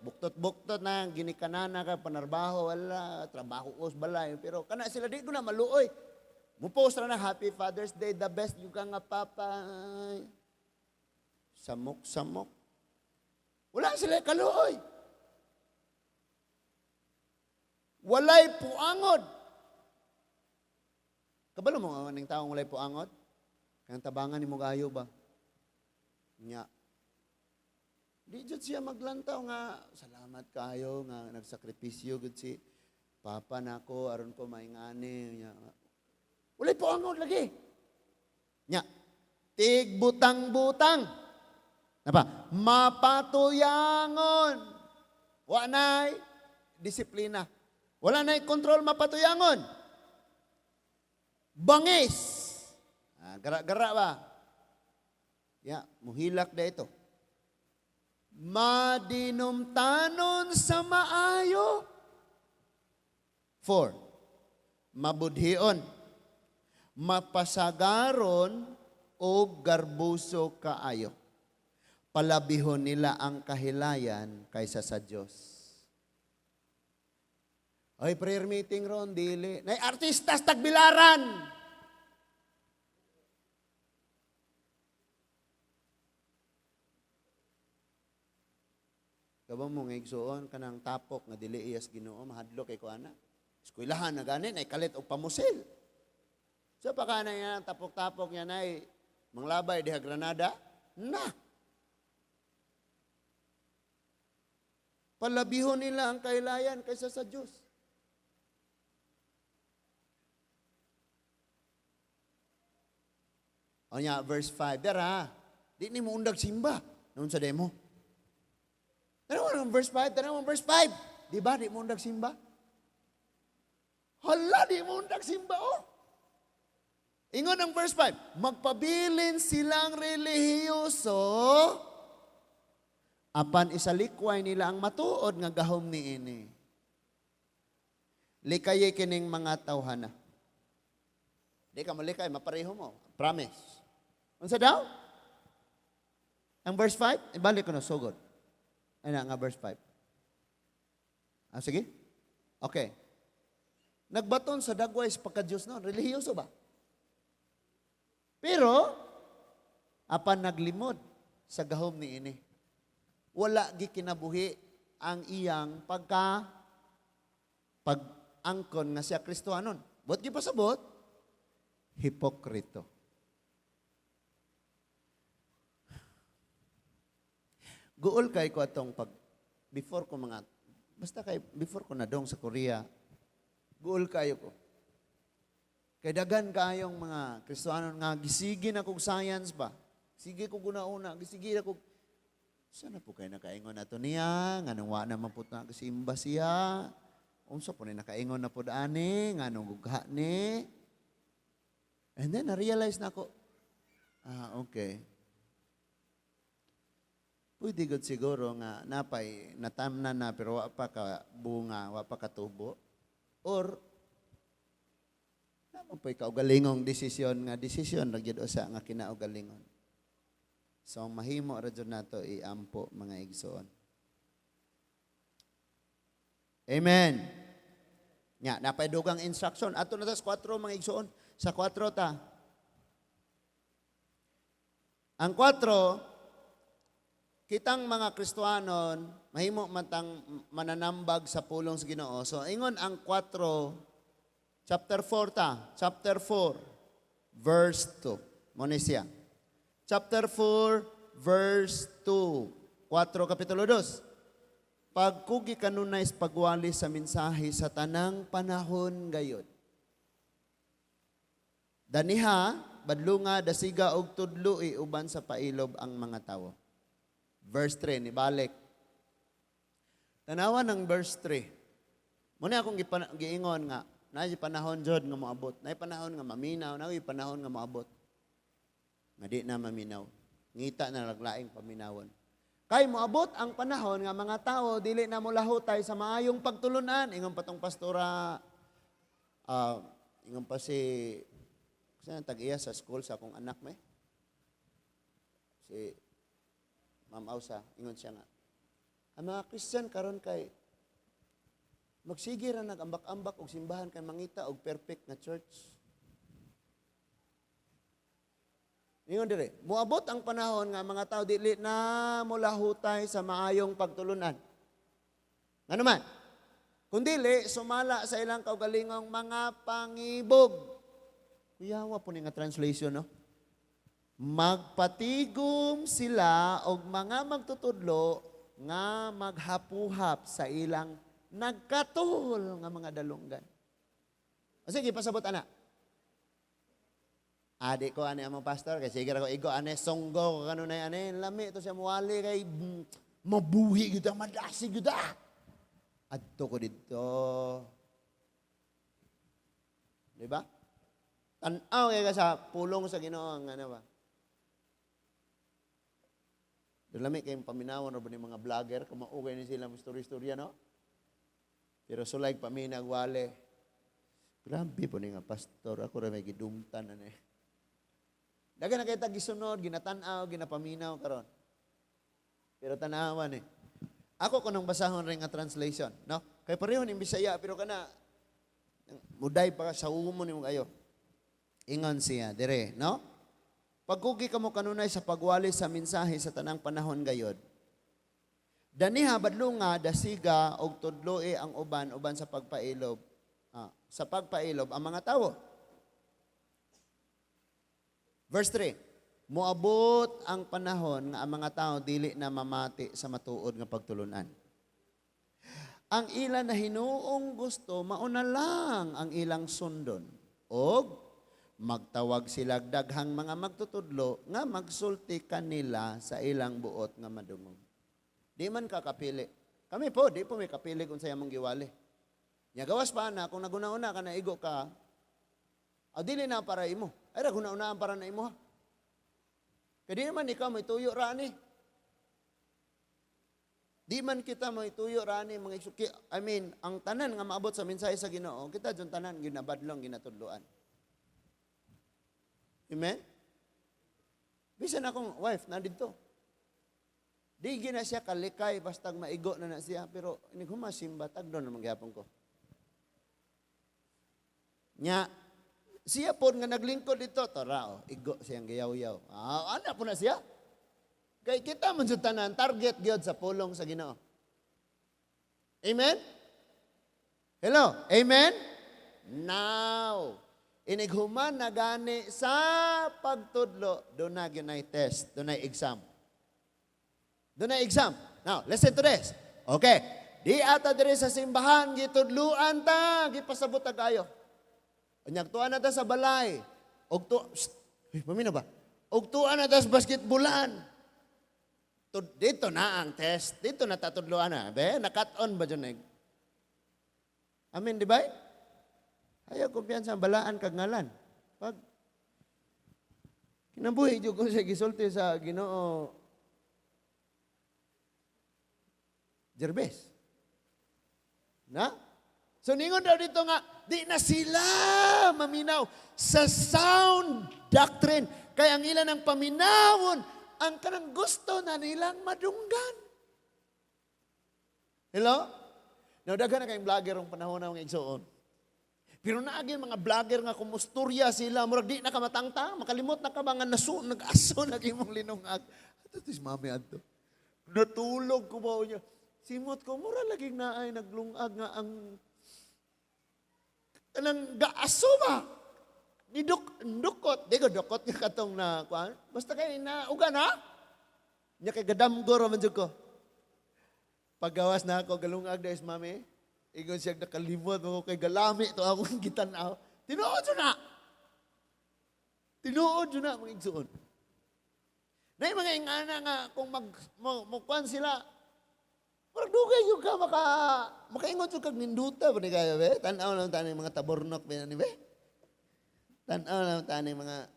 Buktot-buktot na, ginikanana ka, panarbaho, wala, trabaho os balay. Pero kana sila, di ko na maluoy. Mupost ra na, "Happy Father's Day, the best yung ka nga papa." Samok-samok. Wala sila kaluoy. Walay puangod. Kabalo mo nga ning taong walay puangod? Kaya tabangan ni mo gayo ba? Nya. Di jud siya maglantaw nga salamat kayo nga nagsakripisyo gud si papa nako aron ko maingani. Nya. Walay puangod lagi. Nya. Tigbutang-butang. Napa? Mapatuyangon. Wa nay disiplina. Wala nay kontrol, mapatuyangon. Bangis. Ah, gara-gara ba? Ya, muhilak da ito. Madinumtanon sa maayo. 4. Mabudhion. Mapasagaron o garbuso kaayo. Palabihon nila ang kahilayan kaysa sa Diyos. Ay, prayer meeting ron, dili. Nay, artistas tagbilaran. Kaba mo nga igsuon kanang tapok nga dili iyas Ginoo, mahadlok kay ko ana. Eskwelahan na gani nay kalit og pamusil. So pa kana yan tapok-tapok niya nay manglabay diha Granada na. Palabihon nila ang kailayan kaysa sa Diyos. O niya, verse 5. Dara, di ni mo undag simba. Noon sa demo. Tanawa ang verse 5, tanawa ang verse 5. Di ba, di mo undag simba? Hala, di mo undag simba, oh. Ingon ang verse 5, magpabilin silang relihiyoso, apan isalikway nila ang matuod nga gahom niini. Likaye kining mga tawhana. Di ka malikay, mapareho mo. Promise. Unsa daw? Ang verse 5, ibalik ko na, sugod. Ay na, nga verse 5. Ah, sige. Okay. Nagbaton sa dagway sa pagka-Diyos noon. Relihiyoso ba? Pero, apan naglimod sa gahom ni ini. Wala gikinabuhi ang iyang pag-angkon nga siya Kristohanon. Buot gipasabot, hipokrito. Guol kay ko atong pag before ko mga basta kay before ko nadong sa Korea, guol kayo ko. Kay daghan kaayong mga Kristohanon nga gisigi na kog science ba. Sige ko guna-una, gisigi na kog sana po kay nakaingon ato niya, nganong wa naman po na simba siya. Unsa po ni nakaingon na pod ani, nganong gugha ni. And then na-realize na ako, okay. Pwede gud siguro nga napay natamnan na pero wa pa ka bunga, wa pa ka tubo. Or naman po'y kaugalingong desisyon nga desisyon ra gyud usa nga kinaugalingon. So mahimo ra jud nato iampo, mga igsoon. Amen. Nya napay dugang instruction ato na ta sa 4, mga igsoon, sa 4 ta. Ang 4, kitang mga Kristohanon, mahimo man tang mananambag sa pulong sa Ginoo. So ingon ang 4, chapter 4 ta, chapter 4, verse 2. Mo ni siya. Chapter 4, verse 2. 4, kapitulo 2. Pagkugi kanunay sa pagwali sa mensahe sa tanang panahon gayod. Daniha, badlunga, dasiga og tudloi uban sa pailob ang mga tawo. Verse 3, nibalik. Tanawan ng verse 3. Muna akong giingon nga, naay panahon jud nga moabot. Naay panahon nga maminaw, naay panahon nga moabot. Nga di na maminaw. Ngita na laglaing paminawon. Kay moabot ang panahon nga mga tao dili na molahutay sa maayong pagtulunan. Ingon pa tong pastora, ingon pa si, saan tag-iya sa school sa akong anak may? Si Ma'am Ausa, ingon siya nga, ang mga Christian karon kay magsige ra nag-ambak-ambak og simbahan kay mangita og perfect nga church. Ingon dire, moabot ang panahon nga mga tao dili na molahutay sa maayong pagtulunan. Ngano man? Kung dili, sumala sa ilang kaugalingong mga pangibog. Kuyawa po ni nga translation, no? Magpatigom sila og mga magtutudlo nga maghapuhap sa ilang nagkatuhol nga mga dalunggan. O sige, pasabot ana. Adi ko ani among pastor kay sige ra ko igo ane songgo ko kanunay ane lami to siya muwali kay mabuhi gyud, madasig gyud ah. Adto ko didto. Di ba? Tan-aw kay ka sa pulong sa Ginoo ang ano ba? Lami kayong paminawon ra ba ni mga vlogger, kumaugay ni sila mo story-storya, no? Pero sulay paminag wale. Grabe po ni nga pastor, ako ra may gidumtan ani. Dagan na kay tag gisunod, ginatan-aw, ginapaminaw karon. Pero tanawan eh. Ako kunong basahon rin nga translation, no? Kay pareho ning Bisaya pero kana muday pa sa umo nimo kayo. Ingon siya dire, no? Pagkugi kamo kanunay sa pagwali sa mensahe sa tanang panahon gayod. Daniha badlunga dasiga og tudloe ang uban uban sa pagpailob. Sa pagpailob ang mga tawo. Verse 3. Moabot ang panahon nga ang mga tao dili na mamati sa matuod nga pagtulunan. Ang ila na hinuong gusto, mauna lang ang ilang sundon. Og magtawag sila daghang mga magtutudlo nga magsulti kanila sa ilang buot nga madungog. Di man ka kapili. Kami po, di po may kapili kung sa mong giwali. Nya gawas pa na, kung naguna-una ka na igo ka, dili na para imo. Ay, naguna-unaan para na imo ha. Kaya di man ikaw may tuyo rani. Di man kita may tuyo rani mga igsuki. I mean, ang tanan nga maabot sa mensahe sa Ginoo, kita dyan tanan ginabadlong ginatudloan. Amen? Bisan akong wife na didto. Di gina siya kalikay bastag maigo na na siya, pero inig humasimba tagdon naman gihapon ko. Nya siya po nga naglingkod dito, tara oh, igo siyang giyaw-yaw. Ana po na siya. Kay kita man sa tanan, target gyud sa pulong sa Ginoo. Amen? Hello? Amen? Now, inighuman na gani sa pagtudlo, doon na gyud test, doon na exam. Doon na exam. Now, listen to this. Okay. Di ata diri sa simbahan, gitudluan ta, gipasabot ta kayo. Unyag tuan na ta sa balay. Og tu, shh, uy, pamina ba? Og tuan na ta sa basketballan. Dito na ang test. Dito na tatudluan na. Be, nakat-on ba dyan eh? Amen, di ba? Ayaw kumpiyansa, balaan kag ngalan. Pag kinabuhi jud ko sa gisulti sa Ginoo Jerves. Na? So ningon daw dito nga, di na sila maminaw sa sound doctrine. Kaya ang ilan ang paminawon, ang kanang gusto na nilang madunggan. Hello? Now, daghan na kayong vlogger ang panahon na mga igsoon. Pero naagi mga vlogger nga kumusturya sila, murag di na ka matangtang, makalimot na ka ba nga nasu, nag-aso na imong linungag. Ato tis mami adto. Natulog ko ba niya. Simot ko, mura laging naay naglungag nga ang kanang gaaso ba? Ni dukot, di ko dukot nga katong na kuan. Basta kay na uga na. Nya kay gadamgo ra man jud ko. Paggawas na ako galungag dahil mami. Ingon siya nakalimot mo kay galami to akong gitan-aw. Tinuod jud na. Tinuod jud na mga igsuon. Nay mga ingana nga kung mag mo, mo kuan sila, murag dugay jud ka makaingon jud kag ninduta ba ni kayo be? Tan-aw lang tani mga tabornok be ni be. Tan-aw lang tani mga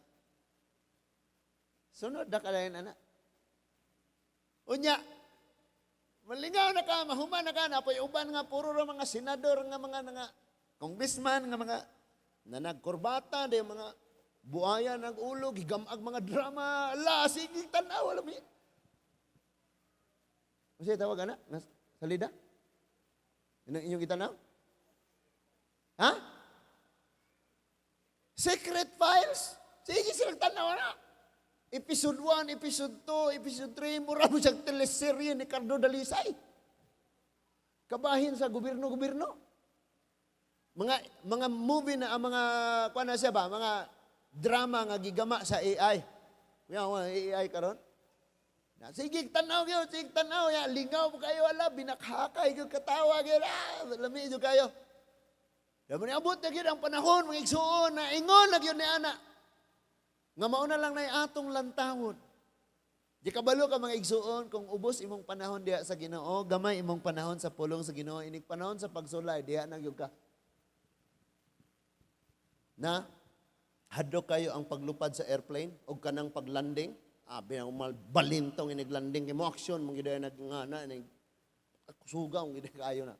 sunod na kalain ana. Unya, malingaw na ka, mahuman na ka, napoy uban nga puro ra mga senador nga mga nga congressman nga mga na nagkurbata di mga Buayan ang ulo, gigamag mga drama, ala, sige, tanaw, alam niya. Kasi tawag ana, nga salida? Yun ang inyong gitanaw? Ha? Secret Files? Sige silang tanaw na. Episode 1, episode 2, episode 3, mura mo siyang teleserye ni Cardo Dalisay. Kabahin sa gobyerno-gobyerno. Mga movie na ang mga kuan na siya ba, mga drama nga gigama sa AI. Kuya, mga AI karon. Na sige tanaw gyud, sige tanaw ya, lingaw mo kayo, ala binakhakay gyud katawa gyud, ah, lami gyud kayo. Kaya mo niabot na gyud ang panahon, mga igsuon, na ingon na gyud ni ana. Nga mauna lang na atong lantawon. Di kabalo ka, mga igsuon, kung ubos imong panahon diha sa Ginoo, gamay imong panahon sa pulong sa Ginoo, inig panahon sa pagsulay, diha na gyud ka. Na hadlok kayo ang paglupad sa airplane o kanang paglanding. Ah, binang balintong inig landing kay mo aksyon mong gid nag nga na inig kusuga mong gid kayo na.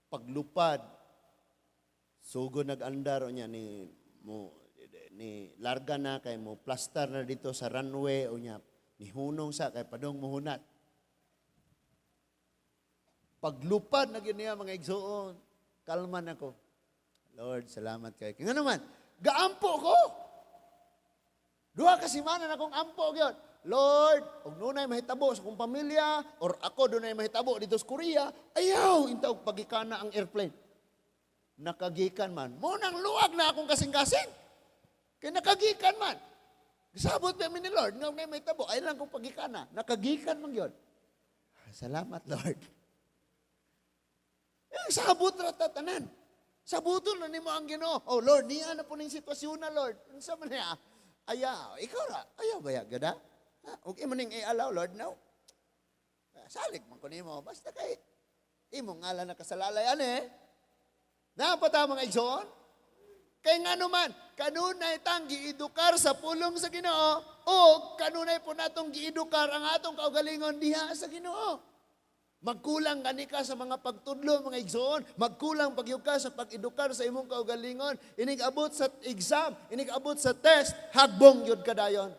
Paglupad, sugod nag-andar o niya ni mo ni larga na kay mo plaster na dito sa runway o niya ni hunong sa kay padong muhunat. Paglupad na gyud niya, mga igsuon, kalma na ko. Lord, salamat kay. Nga naman, gaampo ko. 2 ka semana na akong ampo gyud. Lord, og nunay mahitabo sa akong pamilya or ako dunay mahitabo dito sa Korea, ayaw inta og pagikana ang airplane. Nakagikan man. Mo nang luwag na akong kasing-kasing. Kay nakagikan man. Sabot ba mi ni Lord nga nay mahitabo, ay lang kong pagikana. Nakagikan man gyud. Salamat, Lord. Eh, sabot ra ta tanan. Sabuton na nimo ang Ginoo. Oh Lord, niya na po ning sitwasyon na, Lord. Unsa man niya? Ayaw, ikaw ra. Ayaw ba ya gada? Ha? Og imo ning i-allow, Lord, no. Ah, salig man ko nimo basta kay imong ngalan na kasalalay ani. Naa pa ta, mga igsoon? Kay ngano man, kanunay tang giedukar sa pulong sa Ginoo o kanunay po natong giedukar ang atong kaugalingon diha sa Ginoo. Magkulang gani ka sa mga pagtudlo, mga igsoon. Magkulang pagyud ka sa pag-edukar sa imong kaugalingon. Inig abot sa exam, inig abot sa test, hagbong yun ka dayon.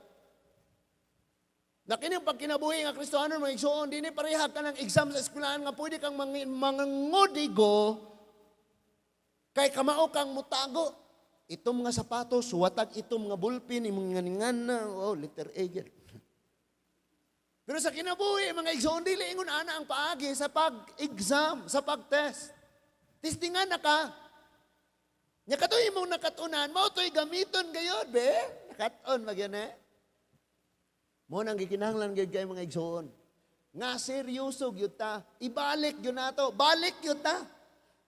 Na kining pagkinabuhi nga Kristohanon, mga igsoon, dini pareha ka ng exam sa eskwelahan nga pwede kang mangangodigo kay kamao kang mutago. Itom nga sapatos, suwatag itom nga bulpin, imong nganingan na, oh, letter A gyud. Pero sa kinabuhi, mga igsoon, dili ingon ana ang paagi sa pag-exam, sa pag-test. Testingan na ka. Nya katoy imong nakatunan, mao to'y gamiton gayod, be. Nakat-on magyun eh. Mo nang gikinahanglan gyud kay mga igsoon. Nga seryoso gyud ta, ibalik gyud nato, balik gyud ta.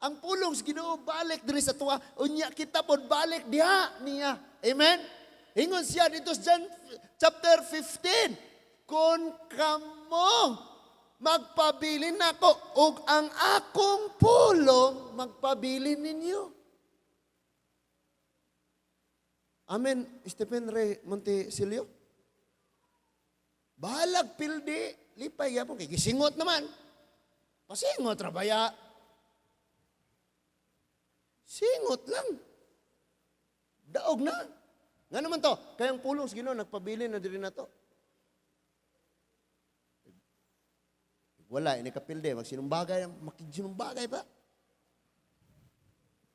Ang pulong sa Ginoo balik diri sa tuwa, unya kita pod balik diha niya. Amen. Ingon siya dito sa John chapter 15, kung kamo magpabilin nako ug ang akong pulong magpabilin ninyo. Amen, Stephen Ray Montecillo. Bahalag pildi, lipay gyapon kay gisingot naman. Pasingot ra baya. Singot lang. Daog na. Nga naman to, kayang pulong sa Ginoo nagpabilin na diri na to. Wala, ini kapilde, magsinumbagay, makitsinumbagay pa.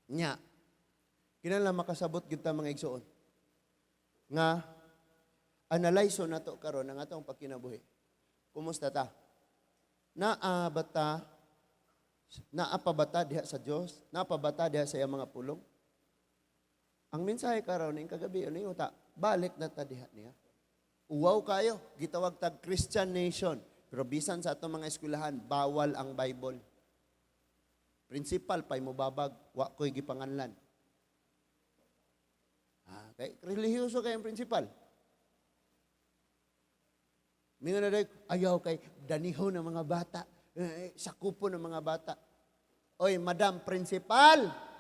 Nya, kinahanglan makasabot gyud ta, mga igsoon. Nga, analyze na to karon ang atong pagkinabuhi. Kumusta ta? Naa ba ta, naa pa ba ta diha sa Dios? Naa pa ba ta diha sa iyang mga pulong? Ang mensahe karon ning kagabi ano yung ta, balik na ta diha niya. Uwaw kayo, gitawag tag Christian nation. Pero bisan sa atong mga eskwelahan, bawal ang Bible. Principal pa'y mubabag, wa ko'y gipanganlan. Ah, kay relihiyoso kay ang principal. Mingon na day, ayaw kay daniho ng mga bata, sakupo ng mga bata. Oy, Madam Principal,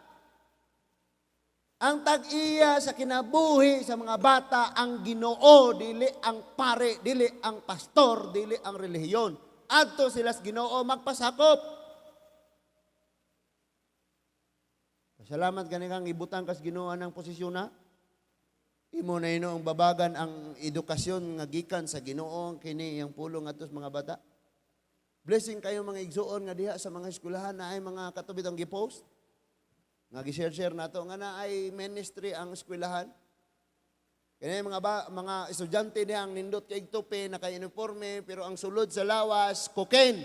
ang tag-iya sa kinabuhi sa mga bata ang Ginoo, dili ang pare, dili ang pastor, dili ang relihiyon. Adto sila sa Ginoo magpasakop. Salamat gani kang ibutang kas Ginoo ng posisyon na. Imo na ang babagan ang edukasyon nga gikan sa Ginoo kini iyang pulong ngadto sa mga bata. Blessing kayo, mga igsuon, nga diha sa mga eskwelahan na ay mga katubit ang gipost. Nga gi-share-share nato nga na ay ministry ang eskwelahan. Kini mga estudyante diha ang nindot kay tupi, naka-uniforme, pero ang sulod sa lawas, cocaine.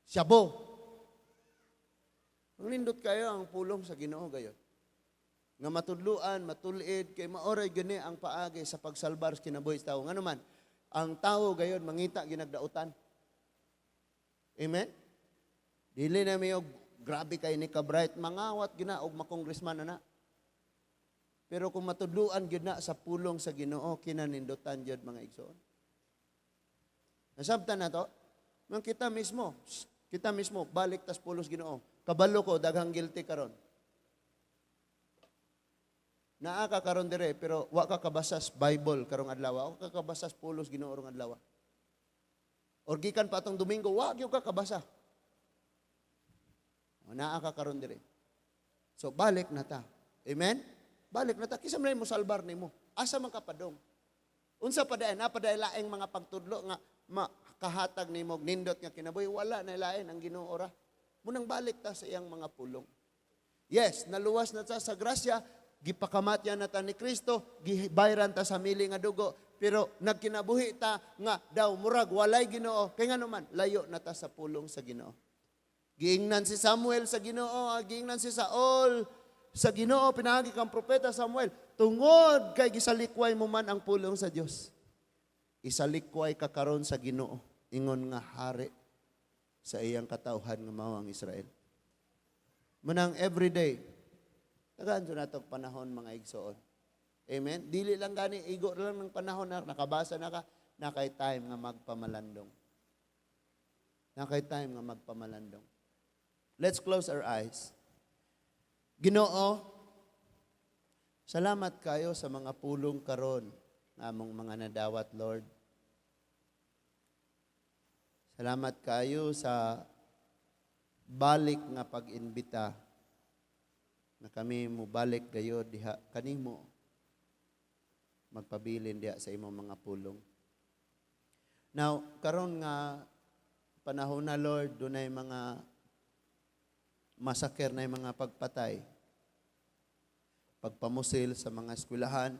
Shabu. Ang nindot kayo ang pulong sa Ginoo gayon. Nga matudluan, matulid, kay maoray gani ang paagi sa pagsalbar sa kinabuhi sa tao. Ngano man, ang tao gayon mangita ginagdautan. Amen? Dili na may og grabe kay ni ka bright, mangawat gina og makongressman na na. Pero kung matudluan gyud na sa pulong sa Ginoo, kinanindutan gyud, mga igsoon. Nasabtan na to? Nang kita mismo, shh, kita mismo, balik tas pulong sa Ginoo. Kabalo ko, daghang guilty karon. Naa ka karon dire pero wa ka kabasas Bible karong adlaw. Wa ka kabasas pulong sa Ginoo karong adlaw. Or gikan pa atong Domingo, wa gyud ka kabasa. O, naa ka karon dire. So balik na ta. Amen? Balik na ta. Kinsa man mo salbar nimo? Asa man ka padong? Unsa pa dayon? Naa pa day laing mga pagtudlo nga makahatag nimo og nindot nga kinabuhi? Wala na lain, ang Ginoo ra. Munang balik ta sa iyang mga pulong. Yes, naluwas na ta sa grasya, gipakamatyan na ta ni Kristo, gibayran ta sa mili nga dugo, pero nagkinabuhi ta nga daw murag walay Ginoo. Kay ngano man, layo na ta sa pulong sa Ginoo. Giingnan si Samuel sa Ginoo, giingnan si Saul sa Ginoo pinaagi kang propeta Samuel, tungod kay gisalikway mo man ang pulong sa Dios. Isalikway ka karon sa Ginoo ingon nga hari sa iyang katawhan nga mao ang Israel. Munang everyday, tagaan sa natog panahon, mga igsoon. Amen? Dili lang gani, igo lang ng panahon na nakabasa na ka, na kay time nga magpamalandong. Na kay time nga magpamalandong. Let's close our eyes. Ginoo, salamat kayo sa mga pulong karon nga among mga nadawat, Lord. Salamat kayo sa balik nga pag-imbita na kami mubalik gayod diha kanimo, magpabilin diha sa imong mga pulong. Now, karon nga panahon na, Lord, dunay mga massacre na yung mga pagpatay, pagpamusil sa mga eskwelahan,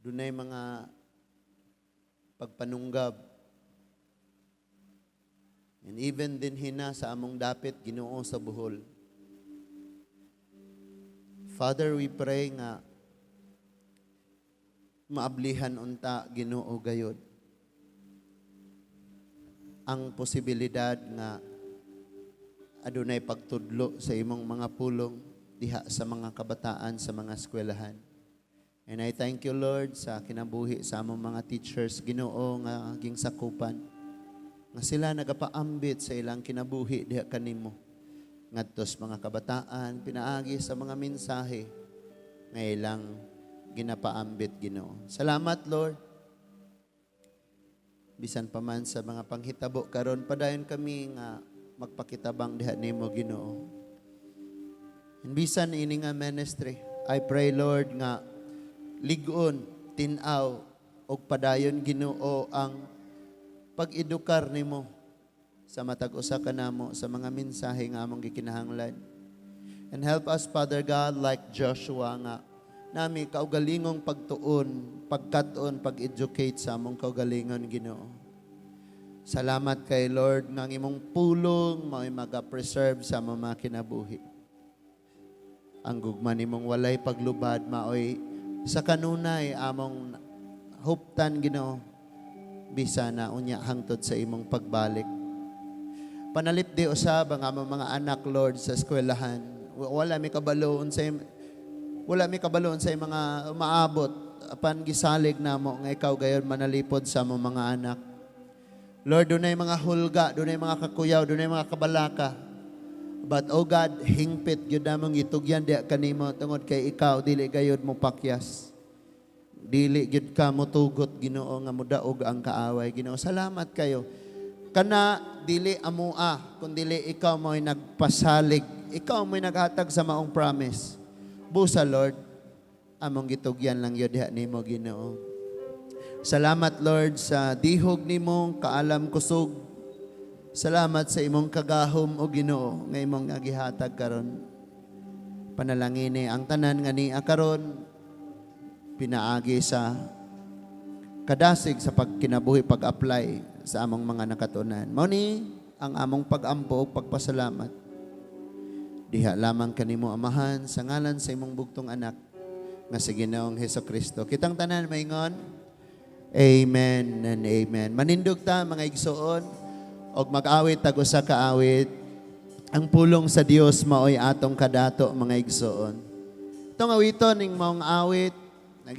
dunay mga pagpanunggab. And even din hina sa among dapit, Ginoo, sa Bohol. Father, we pray nga maablihan unta, Ginoo, gayod ang posibilidad nga adunay pagtudlo sa imong mga pulong diha sa mga kabataan sa mga eskwelahan. And I thank you, Lord, sa kinabuhi sa among mga teachers, Ginoo, nga ging sakupan. Nga sila nagapaambit sa ilang kinabuhi diha kanimo ngadto sa mga kabataan pinaagi sa mga mensahe nga ilang ginapaambit, Ginoo. Salamat, Lord. Bisan pa man sa mga panghitabo karon, padayon kami nga magpakitabang diha nimo, Ginoo. And bisan ini nga ministry, I pray, Lord, nga lig-on, tin-aw og padayon, Ginoo, ang pag-edukar nimo sa matag usa kanamo sa mga mensahe nga among gikinahanglan. And help us, Father God, like Joshua nga nami kaugalingong pagtuon, pagkat-on, pag-educate sa among kaugalingon, Ginoo. Salamat kay Lord nga ang imong pulong mao'y maga-preserve sa among mga kinabuhi. Ang gugma nimong walay paglubad mao'y sa kanunay among huptan, Ginoo, bisa na unya hangtod sa imong pagbalik. Panalipdi usab ang among mga anak, Lord, sa eskwelahan. Wala mi kabalo unsay mga maabot apan gisalig namo nga ikaw gayon manalipod sa among mga anak. Lord, dunay mga hulga, dunay mga kakuyaw, dunay mga kabalaka. But oh God, hingpit gyud namong gitugyan diha kanimo tungod kay ikaw dili gayod mo pakyas. Dili gyud ka motugot, Ginoo, nga modaog ang kaaway, Ginoo. Salamat kayo. Kana dili amua kun dili ikaw mo'y nagpasalig. Ikaw mo'y naghatag sa maong promise. Busa, Lord, Among gitugyan lang yun diha nimo, Ginoo. Salamat, Lord, sa dihog nimo kaalam, kusog. Salamat sa imong kagahom, o Ginoo, nga imong nga gihatag karon. Panalangini ang tanan nga nia karon pinaagi sa kadasig sa pagkinabuhi, pag-apply sa among mga nakatunan. Mao ni ang among pag-ampo ug pagpasalamat. Diha lamang kanimo, Amahan, sa ngalan sa imong bugtong anak nga si Ginoong Hesus Kristo. Kitang tanan maingon, "Amen and amen." Manindog ta, mga igsoon, og mag-awit tag usa ka awit. Ang pulong sa Dios maoy atong kadato, mga igsoon. Itong awiton ning maong awit.